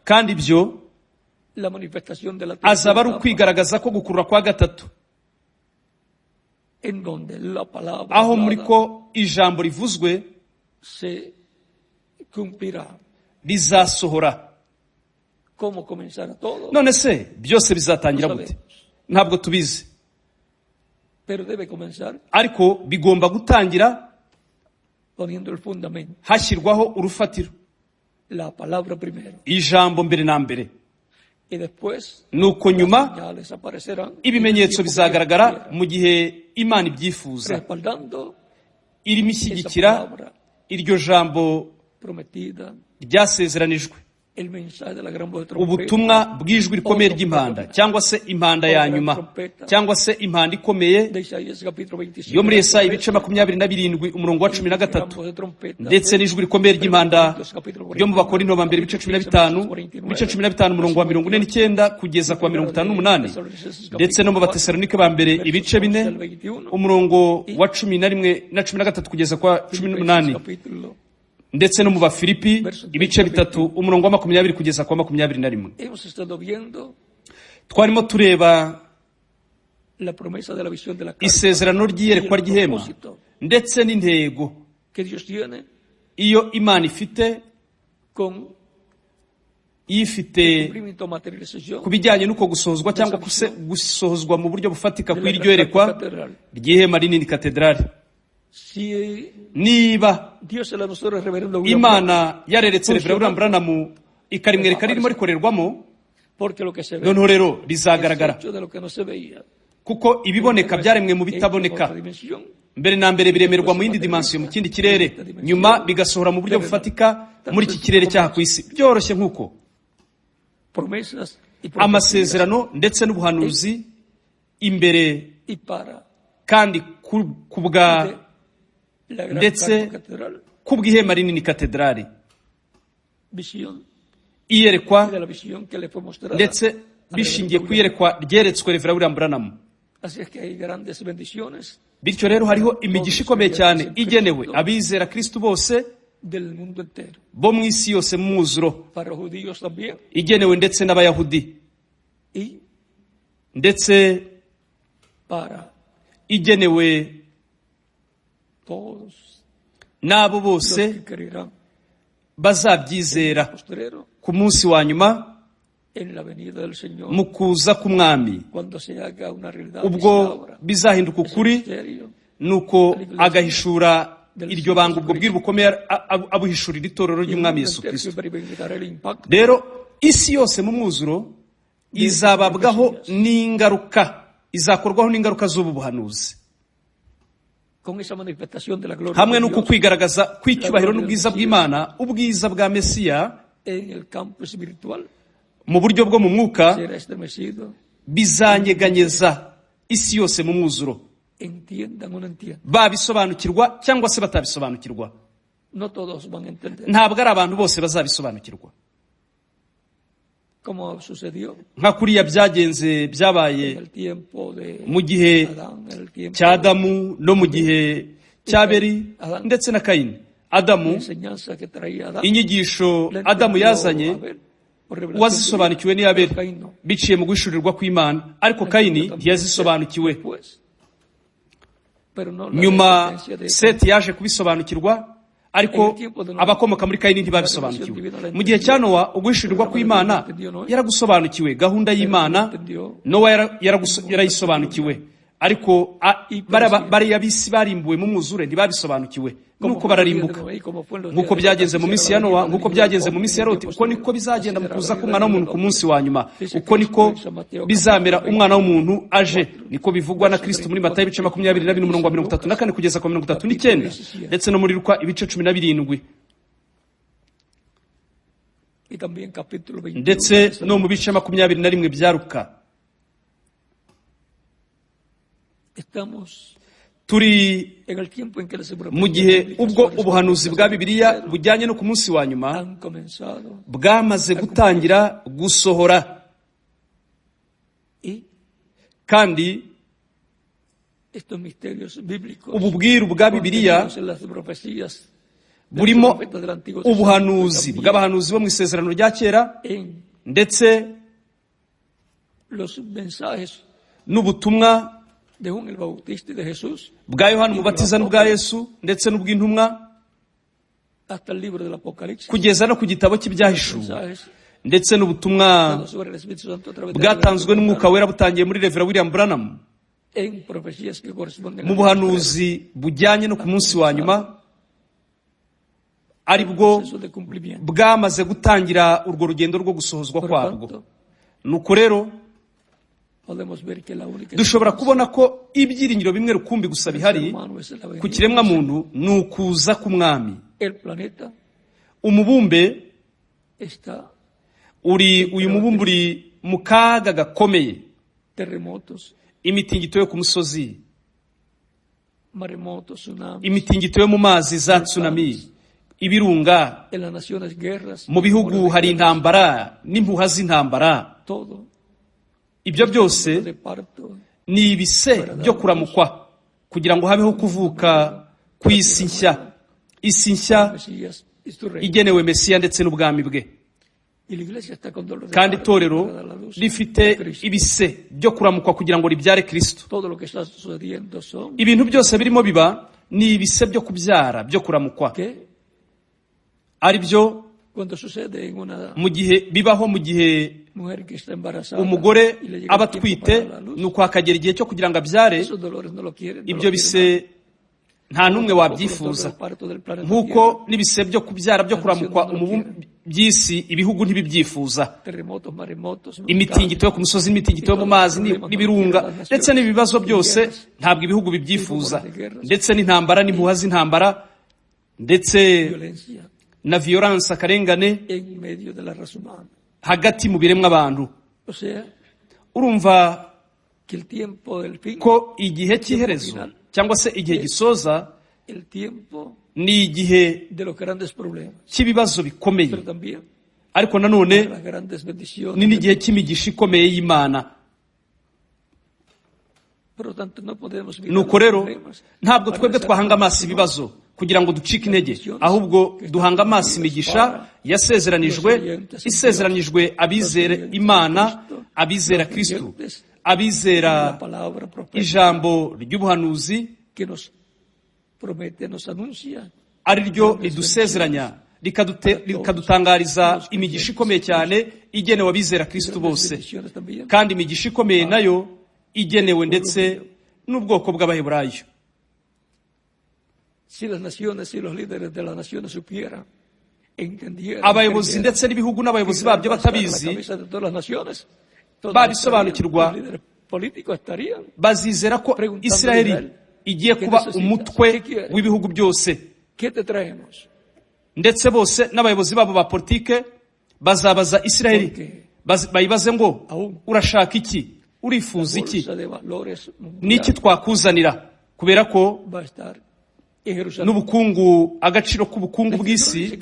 Kandi ibyo azaba ari ukwigaragaza ko gukurura kwa gatatu, aho muri ko ijambo rivuzwe rizasohora. None se byose bizatangira gute? Ntabwo tubizi, ariko bigomba gutangira hashyirwaho urufatiro, ijambo mbere na mbere. Nuko nyuma ibimenyetso bizagaragara mu gihe Imana ibyifuza, irimo ishyigikira iryo jambo ryasezeranijwe, ubutumwa bw'ijwi rikomeye ry'impanda, cyangwa se impanda ya nyuma, cyangwa se impanda ikomeye yo muri Yesaya ibice 27 umurongo wa 13, ndetse n'ijwi rikomeye ry'impanda ryo mu Bakorinto ba mbere ibice 15, ibice 15 umurongo wa 49 kugeza ku wa 58, ndetse no mu Batesalonike ba mbere ibice 4 umurongo wa 11 na 13 kugeza kwa 18, ndetse no mu Bafilipi ibice 3 umurongo wa 20 kugeza kwa 21. Twarimo tureba isezerano ry'iyerekwa ry'ihema ndetse n'intego iyo Imana ifite Ifite cumplimiento, materialización ku bijyanye n'uko gusohozwa cyangwa gusohozwa mu buryo bufatika de la kw'iryo gran yerekwa catedral. ry'ihema rinini katedrali. Si Niba Dios se la mostró al reverendo William Imana yareretse Reverend William Branham ikarimwereka ririmo rikorerwamo, porque lo que se ve noneho rero es rizagaragara, hecho de lo que no se veía. Kuko ibiboneka byaremwe mu Hecho en bitaboneka. otra dimensión. Mbere na mbere biremerwa mu yindi dimansiyo, mu kindi kirere, nyuma bigasohora mu buryo bufatika muri iki kirere cyaha ku isi, byoroshye nk'uko Promesas y profecías amasezerano ndetse n'ubuhanuzi imbere y para kandi ku bwa de la gran ndetse catedral, ku bw'ihema rinini katedrali, visión iyerekwa y de la visión que le fue mostrada ndetse al bishingiye reverendo ku William. iyerekwa ryeretswe Reverend William Branham. Así es que hay grandes bendiciones Bityo rero hariho imigisha ikomeye cyane igenewe abizera Kristo bose del mundo entero, bo mu isi yose mu mwuzuro, para los judíos también igenewe ndetse n'Abayahudi y ndetse para igenewe todos n'abo los bose que creerán bazabyizera postrero ku munsi wa nyuma en la venida del Señor, mu kuza k'Umwami, cuando se haga una realidad y se ubwo abra bizahinduka ese ukuri, misterio nuko agahishura iryo banga, ubwo bwiru bukomeye abuhishurira itorero y el ry'Umwami mundo Yesu entero Kristo. experimentará el impacto Rero isi yose mu mwuzuro izababwaho n'ingaruka, izakorwaho n'ingaruka z'ubu buhanuzi con esa manifestación de la gloria hamwe de n'uku Dios kwigaragaza kw'icyubahiro n'ubwiza bw'Imana, ubwiza bwa Mesiya en el campo espiritual mu buryo bwo mu mwuka será estremecido, bizanyeganyeza isi yose mu mwuzuro, entiendan o no entiendan. Babisobanukirwa cyangwa se batabisobanukirwa. No todos van a entender, Ntabwo ari abantu bose bazabisobanukirwa, como sucedió nka kuriya byagenze byabaye en el tiempo de mu gihe Adán, en el tiempo cya Adamu no mu gihe cya Abeli ndetse na Kayini. Adamu, la enseñanza que traía Adán, inyigisho la Adamu entendió yazanye, Abel por revelación uwazisobanukiwe ni divina, Abeli pero Caín no. biciye mu guhishurirwa kw'Imana, ariko Kayini También ntiyazisobanukiwe. después, pero no la Nyuma descendencia de Seti yaje kubisobanukirwa, ariko abakomoka muri Kayini ntibabisobanukiwe. Mu gihe cya Nowa, uguhishurirwa kw'Imana yaragusobanukiwe, gahunda y'Imana Nowa yarayisobanukiwe, ariko bariya b'isi barimbuwe mu mwuzure ntibabisobanukiwe, nuko bararimbuka. Nk'uko byagenze mu minsi ya Nowa, nk'uko byagenze mu minsi ya Loti, uko niko bizagenda mu kuza k'Umwana w'umuntu ku munsi wa nyuma, uko niko bizamera Umwana w'umuntu aje. Niko bivugwa na Kristo muri Matayo ibice 22 umurongo wa 34 kugeza ku 39, ndetse no muri Luka ibice 17 y también capítulo 21 ndetse no mu bice 21 bya Luka. Estamos Turi en el tiempo en que las mu gihe ubwo ubuhanuzi bwa Bibiliya bujyanye no ku munsi wa nyuma han comenzado bwamaze gutangira gusohora, y kandi estos misterios bíblicos ubu bwiru bwa Bibiliya contenidos en las profecías de los burimo profetas del Antiguo Testamento ubuhanuzi y también bw'abahanuzi bo mu isezerano rya kera en ndetse los mensajes n'ubutumwa de Juan el Bautista y de Jesús bwa Yohana Umubatiza n'ubwa Yesu ndetse n'ubw'intumwa hasta el libro del Apocalipsis, kugeza no ku gitabo cy'Ibyahishuwe, mensajes ndetse n'ubutumwa dados sobre el Espíritu Santo a través de bwatanzwe n'Umwuka Wera butangiye muri Reverend William Branham en profecías que corresponden mu al buhanuzi bujyanye no ku munsi wa nyuma, ari bwo proceso de cumplimiento. bwamaze gutangira urwo rugendo rwo gusohozwa Por kwabwo. tanto, Nuko rero podemos ver que la única dushobora esperanza kubona ko ibyiringiro bimwe rukumbi gusa del bihari ser humano es la venida ku del kiremwa Señor. muntu ni ukuza k'Umwami. El planeta Umubumbe está uri, uyu mubumbe uri mu kaga gakomeye, terremotos, imitingito yo ku musozi, maremotos, tsunamis, imitingito yo mu mazi za tsunami, ibirunga, en las naciones guerras, mu bihugu rumores de hari guerras, intambara n'impuha z'intambara. todo Ibyo byose de parto ni ibise byo kuramukwa kugira ngo habeho kuvuka kw'isi nshya, isi nshya Mesías y su reino. igenewe Mesiya ndetse n'ubwami bwe. Y la iglesia está con dolor de Kandi parto itorero para dar la luz rifite a Cristo. ibise byo kuramukwa kugira ngo ribyare Kristo. Todo lo que está sucediendo son Ibintu byose birimo biba ni ibise byo kubyara, byo kuramukwa, que ari byo Mu gihe bibaho, mu gihe umugore aba atwite, nuko hakagera igihe cyo kugira ngo abyare, ibyo bise nta n'umwe wabyifuza. Nk'uko n'ibise byo kubyara byo kuramukwa by'isi, ibihugu ntibibyifuza. Imitingito yo ku musozi, n'imitingito yo mu mazi, n'ibirunga, ndetse n'ibibazo byose ntabwo ibihugu bibyifuza, ndetse n'intambara n'impuha z'intambara, ndetse na violence, akarengane hagati mu biremwa abantu. Urumva ko igihe cy'iherezo cyangwa se igihe gisoza ni igihe cy'ibibazo bikomeye, ariko nanone ni n'igihe cy'imigisha ikomeye y'Imana. Nuko rero ntabwo twebwe twahanga amaso ibibazo kugira ngo ducike intege, ahubwo duhanga amaso imigisha yasezeranijwe, isezeranijwe abizera Imana, abizera Kristo, abizera ijambo ry'ubuhanuzi ari ryo ridusezeranya, rikadutangariza imigisha ikomeye cyane igenewe abizera Kristo bose, kandi imigisha ikomeye nayo igenewe ndetse n'ubwoko bw'Abaheburayo. Abayobozi ndetse n'ibihugu n'abayobozi babyo batabizi babisobanukirwa, bazizera ko Isiraheli igiye kuba umutwe w'ibihugu byose, ndetse bose n'abayobozi babo ba politike bazabaza Isiraheli, bayibaze ngo urashaka iki, urifuza iki, niki twakuzanira? Kubera ko n'ubukungu, agaciro k'ubukungu bw'isi,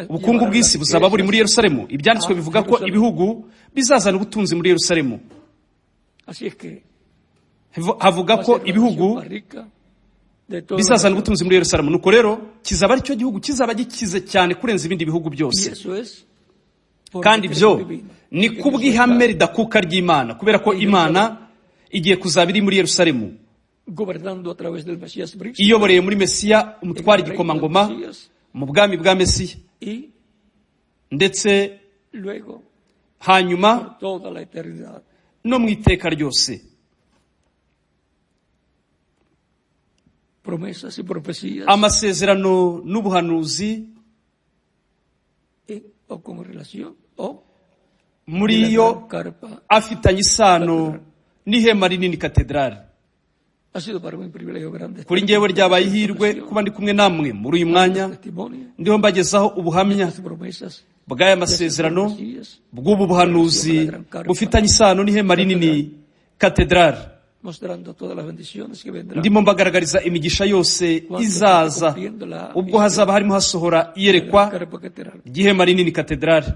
ubukungu bw'isi buzaba buri muri Yerusalemu. Ibyanditswe bivuga ko ibihugu bizazana ubutunzi muri Yerusalemu. Havuga ko ibihugu bizazana ubutunzi muri Yerusalemu. Nuko rero kizaba ari cyo gihugu kizaba gikize cyane kurenza ibindi bihugu byose. Kandi ibyo ni kubw'ihame ridakuka ry'Imana, kubera ko Imana igiye kuzaba iri muri Yerusalemu, iyoboreye muri Mesiya umutwara igikomangoma mu bwami bwa Mesiya, ndetse hanyuma no mu iteka ryose. Amasezerano n'ubuhanuzi muri yo afitanye isano n'ihema rinini katedrali. Kuri njyewe ryabaye ihirwe kuba ndi kumwe namwe muri uyu mwanya, ndiho mbagezaho ubuhamya bw'aya masezerano, bw'ubu buhanuzi bufitanye isano n'ihema rinini katedrali. Ndimo mbagaragariza imigisha yose izaza ubwo hazaba harimo hasohora iyerekwa ry'ihema rinini katedrali,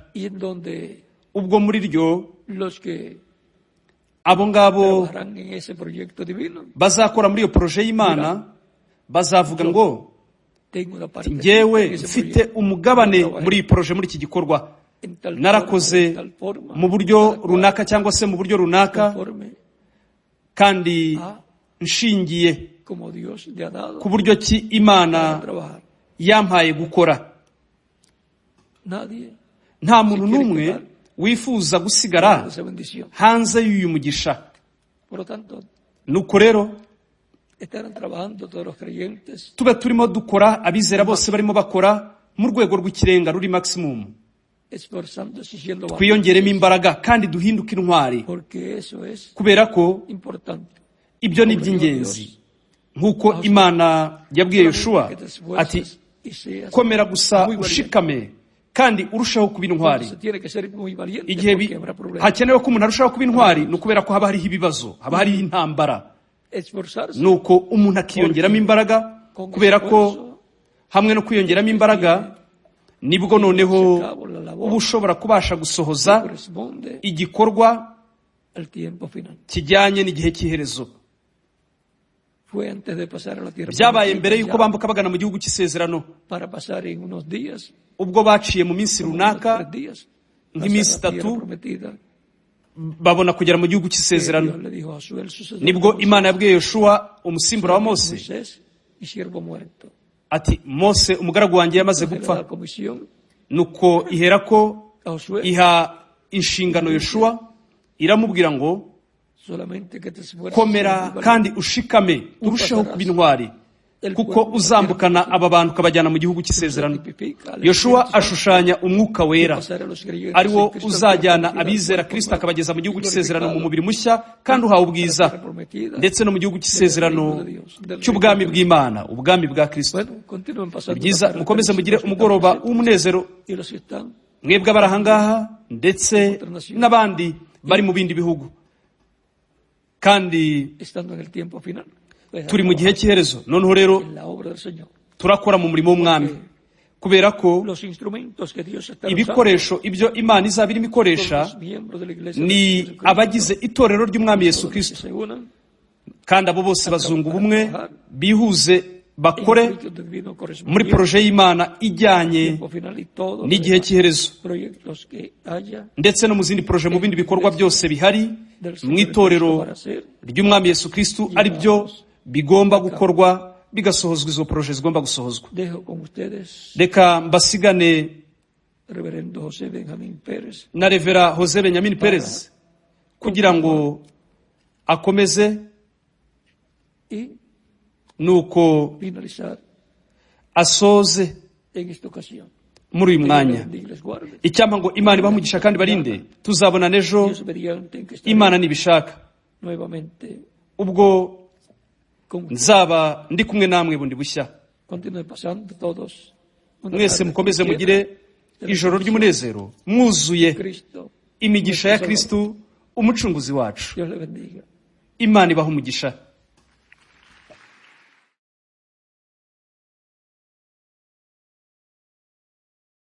ubwo muri ryo abo ngabo bazakora muri iyo proje y'Imana bazavuga ngo njyewe mfite umugabane muri iyi proje, muri iki gikorwa narakoze mu buryo runaka cyangwa se mu buryo runaka, kandi nshingiye ku buryo ki Imana yampaye gukora. Nta muntu n'umwe wifuza gusigara hanze y'uyu mugisha. Nuko rero tube turimo dukora, abizera bose barimo bakora mu rwego rw'ikirenga ruri maximum, twiyongeremo imbaraga kandi duhinduke intwari, kubera ko ibyo ni iby'ingenzi. Nk'uko Imana yabwiye Yoshuwa ati komera gusa ushikame kandi urushaho kuba intwari. Igihe hakenewe ko umuntu arushaho kuba intwari ni ukubera ko haba hariho ibibazo, haba hariho intambara. Nuko umuntu akiyongeramo imbaraga, kubera ko hamwe no kwiyongeramo imbaraga nibwo noneho uba ushobora kubasha gusohoza igikorwa kijyanye n'igihe cy'iherezo. Byabaye mbere y'uko bambuka bagana mu gihugu cy'isezerano, ubwo baciye mu minsi runaka nk'iminsi itatu babona kugera mu gihugu cy'isezerano. Nibwo Imana yabwiye Yoshuwa umusimbura wa Mose ati Mose umugaragu wanjye yamaze gupfa. Nuko iherako A Josué, iha inshingano Yoshuwa, iramubwira ngo solamente que te esfuerces komera y seas muy kandi ushikame, urusheho kuba intwari, kuko uzambukana aba bantu ukabajyana mu gihugu cy'isezerano. Tipifica al Yoshuwa Espíritu Santo ashushanya umwuka wera, que pasará a los creyentes ari wo en Cristo uzajyana al abizera cuerpo Kristo nuevo akabageza mu gihugu y cy'isezerano mu glorificado mubiri mushya kandi uhawe ubwiza, a la tierra prometida ndetse no mu gihugu cy'isezerano del reino de Dios, del cy'ubwami reino de Dios. bw'Imana, ubwami bwa Kristo. Bueno, continúen pasando Ni byiza, la tarde mukomeze feliz mugire los que están umugoroba presentes w'umunezero, y los que están mwebwe abari aha ngaha ndetse n'abandi bari mu bindi bihugu. Kandi estando en el tiempo final, pues, a turi mu gihe trabajar cy'iherezo. Noneho rero en la obra del Señor. turakora mu murimo w'umwami, kubera ko Los instrumentos que Dios está usando ibikoresho ibyo Imana izaba irimo son ikoresha los miembros de la iglesia de ni Jesucristo, abagize itorero ry'umwami Yesu todos los que Kristo, se unan kandi abo bose bazunga ubumwe, bihuze, en bakore el proyecto divino muri correspondiente poroje y'Imana ijyanye tiempo final y todos los n'igihe demás cy'iherezo, proyectos que haya ndetse no mu zindi poroje, mu bindi bikorwa byose bihari del mu Señor itorero Jesucristo para hacer ry'umwami Yesu Kristo, ari byo bigomba gukorwa bigasohozwa, izo poroje zigomba gusohozwa. Dejo con ustedes Reka mbasigane reverendo José Benjamín Pérez na Revera Jose Benyamin Perez kugira ngo akomeze y nuko finalizar asoze en esta ocasión. muri uyu Que Dios les mwanya. bendiga y les guarde. Icyampa ngo Imana ibahe umugisha kandi barinde. Tuzabonana ejo, Dios mediante, en que estaré Imana nibishaka, nuevamente ubwo con ustedes. nzaba ndi kumwe namwe bundi bushya. Continúen pasando todos una Mwese tarde mukomeze llena mugire de la ijoro bendición ry'umunezero mwuzuye de Cristo. imigisha ya nuestro Salvador. Kristu umucunguzi wacu. Dios le bendiga. Imana ibahe umugisha.